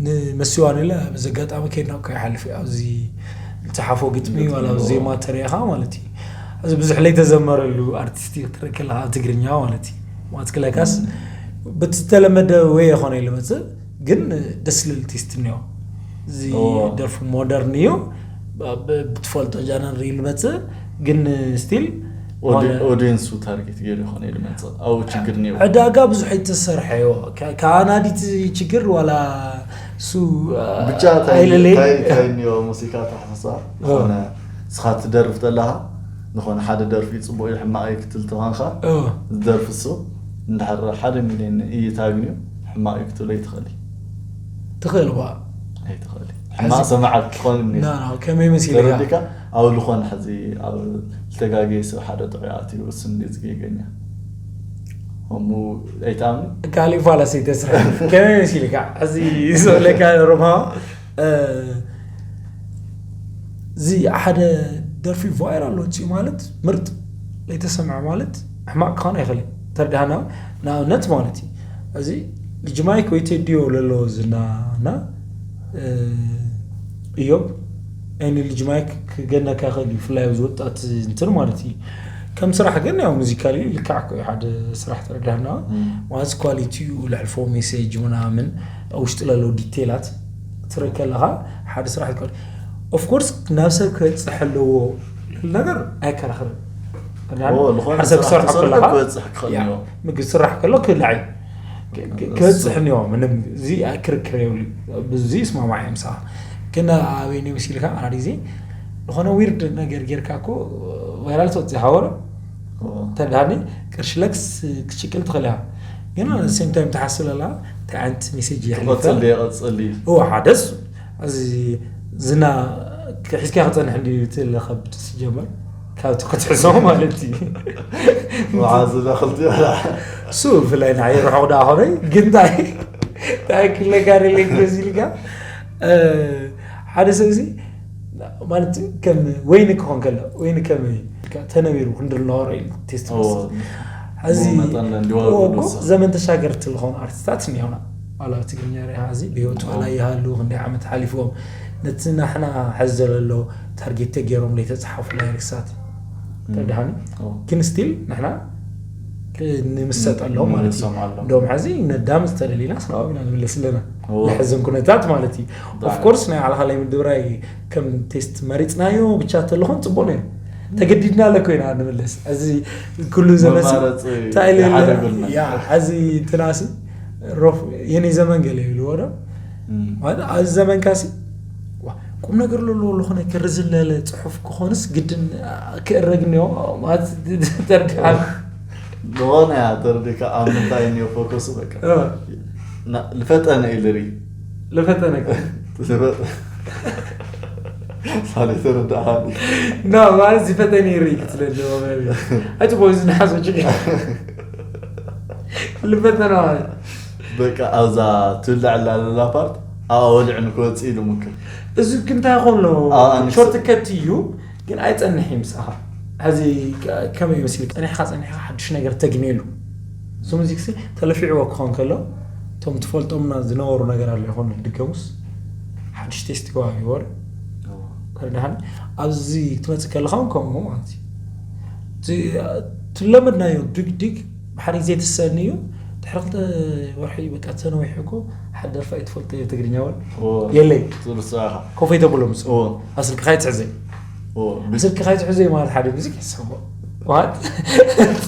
ንመሲዋን ኢለ በዚ ኣጋጣሚ ከይድና እኮ ይሓልፍ እዩ ኣብዚ ዝተሓፎ ግጥሚ ዋላ ኣብ ዜማ ተሪኢኻ ማለት እዩ እዚ ብዙሕ ለይተዘመረሉ ኣርቲስት እዩ ክትርኢ ከለኻ ኣብ ትግርኛ ማለት እዩ ማለት ክለካስ በቲ ዝተለመደ ወይ የኾነ ኢሉ መፅእ ግን ደስ ልል ቴስት እኒኦ እዚ ኦ። ደርፉ ሞደርን እዩ ብ- ብ- ብትፈልጦ ጃነር ኢሉ መፅእ ግን ስቲል ኦዲ- ኦዲየንሱ ታርጌት ገይሩ ይኾነ ኢሉ መፅእ ኣብኡ ችግር እኒኦ። ዕዳጋ ብዙሕ የተሰርሐዮ ከኣናዲት ችግር ዋላ እሱ ብቻ ኣይለለይ እንታይ እኒኦ ሙዚቃ ተሓሳሳ ዝኾነ ስኻ ትደርፍ ተለኻ ዝኾነ ሓደ ደርፊ ፅቡቅ እዩ ሕማቅ እዩ ክትል ተኾንካ ዝደርፊ እሱ እንድሕር ሓደ ሚሊዮን እይታ ኣግንዩ ሕማቅ እዩ ክትብሎ ይትኽእል እዩ። ትኽእል ዋ ኣይትኽእል እዩ። ሕማቅ ሰማዓት ክኾን እኒኦ። ና ና ከመይ መሲልካ ተረዲካ ኣብ ዝኾነ ሕዚ ኣብ ዝተጋገየ ሰብ ሓደ ጥዑይ ኣትዩ እሱ እንዲ ዝገገኛ እሙ ኣይትኣምኑ። ካሊእ ፋላሲ ተስርሕ ከመይ መሲልካ እዚ ዝብለካ ሮማ እዚ ሓደ ደርፊ ቫይራል ወፂኡ ማለት ምርጥ ለይተሰምዐ ማለት ሕማቅ ክኾን ኣይኽእል ተርዳህና ንኣብነት ማለት እዩ እዚ ልጅማይክ ወይ ቴዲዮ ለሎ ዝናና እዮብ ኣይኒ ልጅማይክ ክገነካ ይኽእል እዩ ብፍላይ ኣብዚ ወጣት እንትን ማለት እዩ ከም ስራሕ ግን ያው ሙዚካሊ ልክዕ እኮ እዩ ሓደ ስራሕ ተረዳህና ማለት ኳሊቲኡ ለሕልፎ ሜሴጅ ምናምን ኣብ ውሽጢ ለለዉ ዲቴላት ትርኢ ከለኻ ሓደ ስራሕ ይኮን ኦፍኮርስ ናብ ሰብ ክበፅሕ ኣለዎ ዝብል ነገር ኣይከራኸርን ሓደ ሰብ ክሰርሖ ከለኻ ምግቢ ስራሕ ከሎ ክብላዕ እዩ ክበፅሕ እኒኦ ምንም እዚ ክርክር የብሉ ብዙ ይስማማዕ እዮም ሰባ ግን ኣበይ ነ መሲልካ ኣና ጊዜ ዝኾነ ዊርድ ነገር ጌርካ እኮ ቫይራል ተወፅእ ሓወረ ተዳኒ ቅርሽለክስ ክችቅል ትኽእል እያ ግን ሴም ታይም ትሓስብ ለላ እንታይ ዓይነት ሜሴጅ የሕልፈ ይቐፅል ይቐፅል እዩ እዎ ሓደስ እዚ ዝና ሒዝካ ክፀንሕ እንዲ ትለ ከብድ ሲጀመር ካብቲ ክትሕዞ ማለት እዩ መዓዝ እዛ ክልቲኡ እሱ ብፍላይ ንዓይ ርሑቕ ደኣ ኾነ ግን እንታይ እንታይ ክለካ ሪሌት መሲልካ ሓደ ሰብ እዚ ማለት ከም ወይኒ ክኾን ከሎ ወይኒ ከም ተነቢሩ ክንድል ነበሮ ኢሉ ቴስት እዎ። እዚ ብኡ መጠን እንዲዋግኡ እዎ እኮ ንወስኽ። ዘመን ተሻገርቲ ዝኾኑ ኣርቲስታት እኒሆና ዋላ ኣብ ትግርኛ ሪኢኻ እዚ ብሂወት ዋላ ይሃሉ ክንደይ ዓመት ሓሊፍዎም ነቲ ናሕና ሕዚ ዘሎ ታርጌት ተገይሮም ዘይተፅሓፉ ላይሪክሳት ተድሃኒ እዎ። ግን ስቲል ንሕና ክንምሰጥ ኣለዎ ማለት እዩ ንሰምዓሎም። እንደውም ሕዚ ነዳምፅ ተደሊና ስናባብ ኢና ንምለስ ኣለና እዎ። ንሕዝን ኩነታት ማለት እዩ ብጣዕሚ። ኦፍኮርስ ናይ ባዕልኻ ናይ ምድብራይ ከም ቴስት መሪፅናዮ ብቻ ተለኾን ፅቡቅ ነይሩ ተገዲድና ኣለኮ ኢና ንምለስ እዚ ኩሉ ዘመሲ መማረፂ እንታይ ኢለ ሓደ ኢለ- ብልና። ያ ሕዚ ትናሲ ሮፍ የኔ ዘመን ገለ ይብልዎ ዶ ማለት ኣብዚ ዘመንካ ሲ ቁም ነገር ለለዎ ለኾነ ክርዝለለ ፅሑፍ ክኾንስ ግድን ክእረግ እኒኦ ማለት ተርድሓል። ዝኾነ እያ ተረዲካ ኣብ ምንታይ እኒኦ ፎከሱ በቃ ልፈጠነ ኢልሪ ልፈጠነ ሳሌ ተረዳሃኒ ና ማለት ዝፈጠነ ይርኢ ክትለለ ኣይፅቦ ዝንሓዞ ጭ ልፈጠነ ማለት በቃ ኣብዛ ትብላዕ ላላ ፓርት ኣወልዕ ንክወፅእ ኢሉ ምክር እዚ ክንታይ ይኾን ኣሎ ኣንስ- ሾርት ከት እዩ ግን ኣይፀንሕ እዩ ምሳኻ ሕዚ ከመይ ይመስል ፀኒሕካ ፀኒሕካ ሓድሽ ነገር ተግንየሉ እዚ ሙዚክ ሲ ተለፊዕዎ ክኾን ከሎ እቶም ትፈልጦምና ዝነበሩ ነገር ኣሎ ይኾን ድገሙስ ሓድሽ ቴስት ክዋ ይወር ተረዳሃኒ ኣብዚ ክትመፅእ ከለኻ እውን ከምኡ ማለት እዩ እቲ- ትለመድናዮ ድግድግ ብሓደ ግዜ ትሰኒ እዩ ድሕሪ ክልተ ወርሒ በቃ ተነዊሑ እኮ ሓደ ደርፋ ኣይትፈልጦ ትግርኛ እውን የለይ ትብልስኻ ኮፈይ ተብሎ ምስ ኦ ኣስልክኻ ይትሕዘ ኦ ኣስልክኻ ይትሕዘ ማለት ሓደ ሙዚክ ይሰሞ ማለት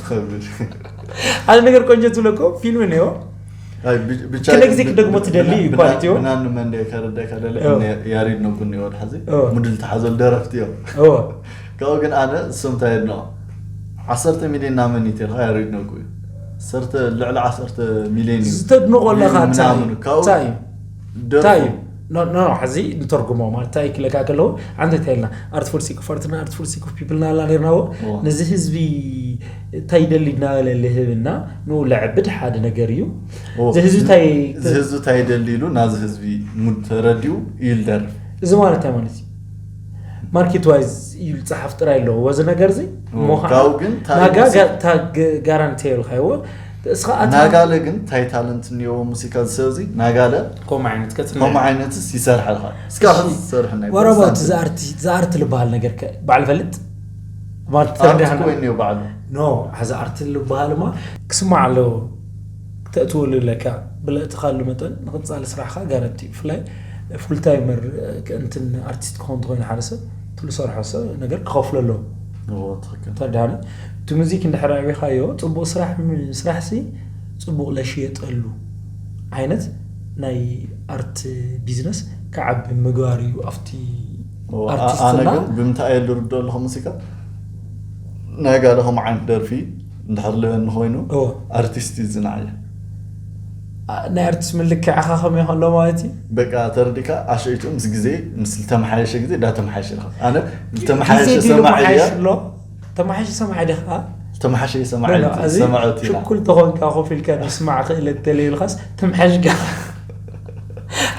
ከብል ሓደ ነገር ቆንጆ ትብለኮ ፊልም እኒኦ ኣይ፣ ብ- ብቻ ክንደ ግዜ ክደግሞ ትደሊ እዩ ኳሊቲ እዩ። ብናን መን ደ ከረዳካ ደለ ኦ። ያሬድ ነጉኒ ወድ ሓዚ ኦ። ሙድል ተሓዘል ደረፍቲ እዮም እዎ ካብኡ ግን ኣነ እሶም እንታይ የድንቆ ዓሰርተ ሚሊዮን ናመን ይተልካ ያሬድ ነጉ እዩ ዓሰርተ ልዕሊ ዓሰርተ ሚሊዮን እዩ ዝተድንቆ ኣለኻ ምናምን እንታይ ካብኡ እንታይ እዩ እንታይ እዩ ደርፉ ኖ ኖ ሕዚ ንተርጉሞ ማለት እንታይ ክለካ ከለዉ ዓንተ እንታይ ኢልና ኣርትፉል ሲክ ኦፍ ኣርትና ኣርትፉል ሲክ ኦፍ ፒፕል ናላ ነርናዎ ኦ። ነዚ ህዝቢ እንታይ ይደሊ እናበለ ልህብና ንኡ ለዕብድ ሓደ ነገር እዩ ኦ። እዚ ህዝቢ እንታይ እዚ ህዝቢ እንታይ ይደሊ ኢሉ ናዚ ህዝቢ ሙድ ተረዲኡ ይልደርፍ እዚ ማለት እንታይ ማለት እዩ ማርኬት ዋይዝ እዩ ዝፀሓፍ ጥራይ ኣለዎ እዚ ነገር እዚ ኦ፣ ካብኡ ግን ታሪክ ናጋ ሙዚቃ- ጋራንቲ የብልካይዎ እስኻ ኣታ ናጋለ ግን እንታይ ታለንት እኒኦዎ ሙዚቃ ዝሰብ እዚ ናጋለ ከምኡ ዓይነት ከፅንዕ ከምኡ ዓይነትስ ይሰርሐልካ እስካብ ዝሰርሕ ናይ ወረቦት ፕሮቴስታንት ዝኣርቲ ዝበሃል ነገር ከ ባዕል ፈልጥ ማለት ኣርት ተረዳህና እኮ እኒኦ ባዕሉ ኖ ሕዚ ኣርቲ ልበሃል ማ ክስማዕ ኣለዎ ክተእትወሉ ኣለካ ብለእትኻሉ መጠን ንቕፃሊ ስራሕካ ጋረንቲ እዩ ብፍላይ ፉል ታይመር እንትን ኣርቲስት ክኸውን ተኮይኑ ሓደ ሰብ ትሉ ሰርሖ ሰብ ነገር ክኸፍሎ ኣለዎ እዎ፣ ትኽክል። ተረዳኒ እቲ ሙዚክ እንድሕር ኣዕቢኻዮ ፅቡቅ ስራሕ ም- ስራሕ ሲ ፅቡቅ ለሽየጠሉ ዓይነት ናይ ኣርት ቢዝነስ ክዓቢ ምግባር እዩ ኣብቲ እዎ፣ ኣ- ኣርቲስትና ኣነ ግን ብምንታይ እየ ዝርዶ ኣለኹ ሙዚቃ ናይ ጋለ ከምኡ ዓይነት ደርፊ እንድሕር ልበኒ ኮይኑ እዎ ኣርቲስት እዩ ዝናዓየ ኣ- ናይ ኣርቲስት ምልክዕኻ ከመይ ከሎ ማለት እዩ በቃ ተረዲካ ኣሸይቱ ምስ ግዜ ምስ ዝተመሓየሸ ግዜ እንዳተመሓየሸ ኢኻ ኣነ ዝተመሓየሸ ግዜ ድዩ ሰማዒ እያ መሓየሽ ኣሎ ተመሓየሽ ሰማዒ ዲኻ ዝተመሓየሸ ሰማዒ ኖ፣ ኖ፣ እዚ ሰማዖት ኢና ሽኩል ተኾንካ ኮፍ ኢልካ ምስማዕ ክእለት ተለይልካስ ትምሓሽ ጋ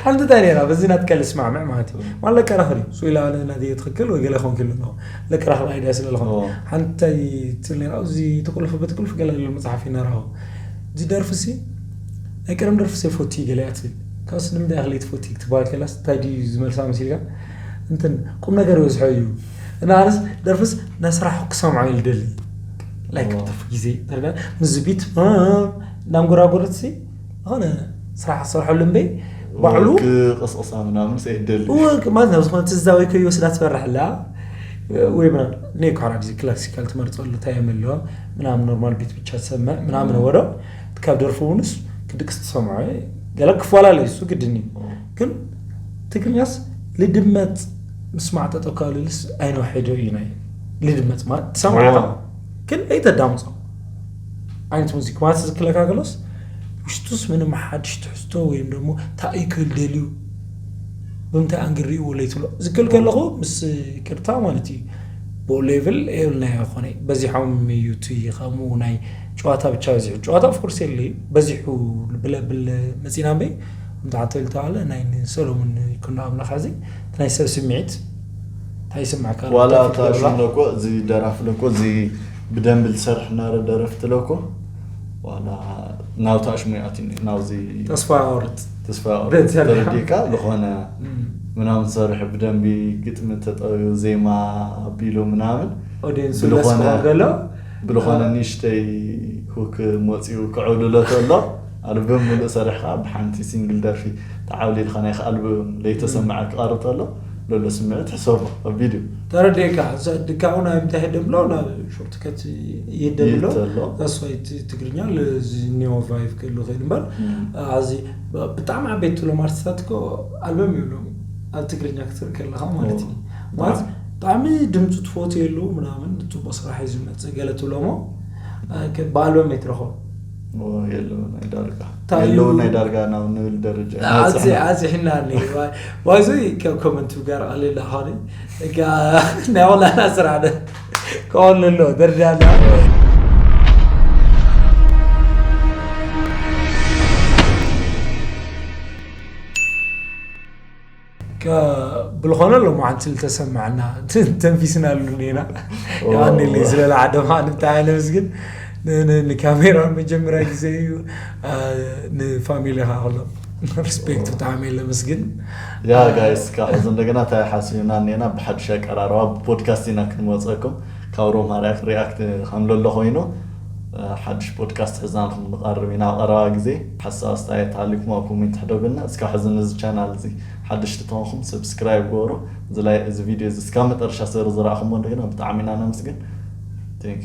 ሓንቲ እንታይ ነራ በዚ ናትካ ልስማዕምዕ ማለት እዩ ማለት ለቀራኽር እዩ ሱ ኢላ ኣነ ናትየ ትኽክል ወይ ገለ ኾን ክል ኣለኹ ለቀራኽር ኣይድያ ስለ ዝኾነ ኦ። ሓንታይ ትል ነራ ኣብዚ ተቆለፈበት ቁልፍ ገለ ሉ መፅሓፍ ይነራኹ እዚ ደርፊ ሲ ናይ ቀደም ደርፊ ሲ ፎቲ ገለ እያ ትብል ካብስ ንምንታይ ክለይ ትፎቲ ክትበሃል ከላስ እንታይ ድዩ ዝመልሳ መሲልካ እንትን ቁም ነገር ይበዝሖ እዩ እና ኣነስ ደርፍስ ናይ ስራሕ ክሰምዖ ይልደሊ ላይክ ኦ። ትርፊ ግዜ ተረዳ ምስ ቢት ናንጎራጎረት ሲ ዝኾነ ስራሕ ክሰርሐሉ እምበይ ባዕሉ ክቕስቕሳ ምናምን ሰይደሊ እወ ማለት ናብ ዝኾነ ትዝታ ወይ ከይወስዳ ትፈርሕ ኣላ ወይ ምናምን ናይ ኳራ ግዜ ክላሲካል ትመርፀሉ እንታይ የም ኣለዎ ምናምን ኖርማል ቤት ብቻ ትሰምዕ ምናምን ወዶ ካብ ደርፉ ውንስ ክድቅስ ትሰምዖ ገለ ክፈላለ እሱ ግድን እዩ ግን ትግርኛስ ልድመፅ ምስማዕ ጠጠው ካልልስ ኣይነውሕዶ እዩ ናይ ልድመፅ ማለት ትሰምዓ ኦ። ግን ኣይተዳምፆ ዓይነት ሙዚክ ማለት ዝክለካከሎስ ውሽጡስ ምንም ሓድሽ ትሕዝቶ ወይም ደግሞ እንታይ ክብል ደልዩ ብምንታይ ኣንግል ሪእዎ ለይትብሎ ዝክል ከለኹ ምስ ቅርታ ማለት እዩ ብኡ ሌቭል የብልናዮ ኮነ በዚሖም እዩ እቲ ከምኡ ናይ ጨዋታ ብቻ በዚሑ ጨዋታ ኦፍኮርስ የለ በዚሑ ብለብል መፂና እምበይ እንተ ሓንተ ኢሉ ተባለ ናይ ሰሎሙን ይኩኖ ኣምላኽ ሕዚ እቲ ናይ ሰብ ስምዒት እንታይ ይስምዓካ ኣሎ? ዋላ እንታይ ታሽ ትገብራ? ለኮ እዚ ደራፍ ለኮ እዚ ብደንብ ዝሰርሕ ናረ ደረፍቲ ለኮ ዋላ ናብ ታሽ ሙያት ናብዚ ተስፋ ኣወርድ ተስፋ በዚ ተረዲካ ዝኾነ ምናምን ሰርሕ ብደንቢ ግጥሚ ተጠዩ ዜማ ኣቢሉ ምናምን ኦዲየንስ ብልኾነ- ለስኮ ገሎ ብልኾነ ንእሽተይ ሁክ መፂኡ ክዕብልሎ ተሎ ኣልበም ሙሉእ ሰሪሕካ ብሓንቲ ሲንግል ደርፊ ተዓብሊልካ ናይ ኣልበም ለይተሰምዐ ክቐርብ ተሎ ዘሎ ስምዒት ሕሰቦ ኣብ ቪድዮ ተረዲእካ። እዛ ድካኡ ናይ ምንታይ ይህደም ብሎ ናብ ሾርትከት ይህደም ብሎ ይህደም ኣሎ። ዛስዋይ ትግርኛ ለዚ ኒዮ ቫይቭ ክህሉ ክእል እምበር ኣዚ ብጣዕሚ ዓበይቲ ትብሎም ኣርቲስታት እኮ ኣልበም የብሎም ኣብ ትግርኛ ክትርኢ ከለካ ማለት እዩ። ማለት ብጣዕሚ ድምፁ ትፈትየሉ ምናምን፣ ፅቡቅ ስራሕ እዩ ዝመፅእ ገለ ትብሎሞ ብኣልበም ኣይትረኽቦ የለውን ናይ ዳርጋ ታዩ- የለውን ናይ ዳርጋ ናብ ንብል ደረጃ ኣዚ ኣዚ ሕና ባይዞይ ካብ ኮመንቱ ጋር ኣለ ዳኻሪ ናይ ወላና ስራሕ ደ ከወለሎ ደርዳና ብልኾነ ሎማዓንቲ ዝተሰማዕና ተንፊስናሉ ኔና ያኔ ዝበለ ዓደማ ንብታይ ነመስግን ንካሜራ መጀመሪያ ግዜ እዩ ንፋሚሊኻ ከሎ ሪስፔክት ብጣዕሚ ለመስግን ያ ጋይስ ካብ ሕዚ እንደገና እንታይ ሓሲብና እኔና ብሓድሽ ኣቀራርባ ብፖድካስት ኢና ክንመፀኩም ካብ ሮም ሃርያክ ሪያክት ከምለሎ ኮይኑ ሓድሽ ፖድካስት ሕዝናልኩም ንቐርብ ኢና ቀረባ ግዜ ሓሳብ ኣስተያየት ሃሊኩም ኣብ ኮሜንት ሕደጉልና እስካብ ሕዚ ነዚ ቻናል እዚ ሓድሽ ትተንኩም ሰብስክራይብ ገበሩ እዚ ቪድዮ እዚ እስካብ መጠረሻ ስለ ዝረእኹሞ እንደገና ብጣዕሚ ኢና ነመስግን ቴንክ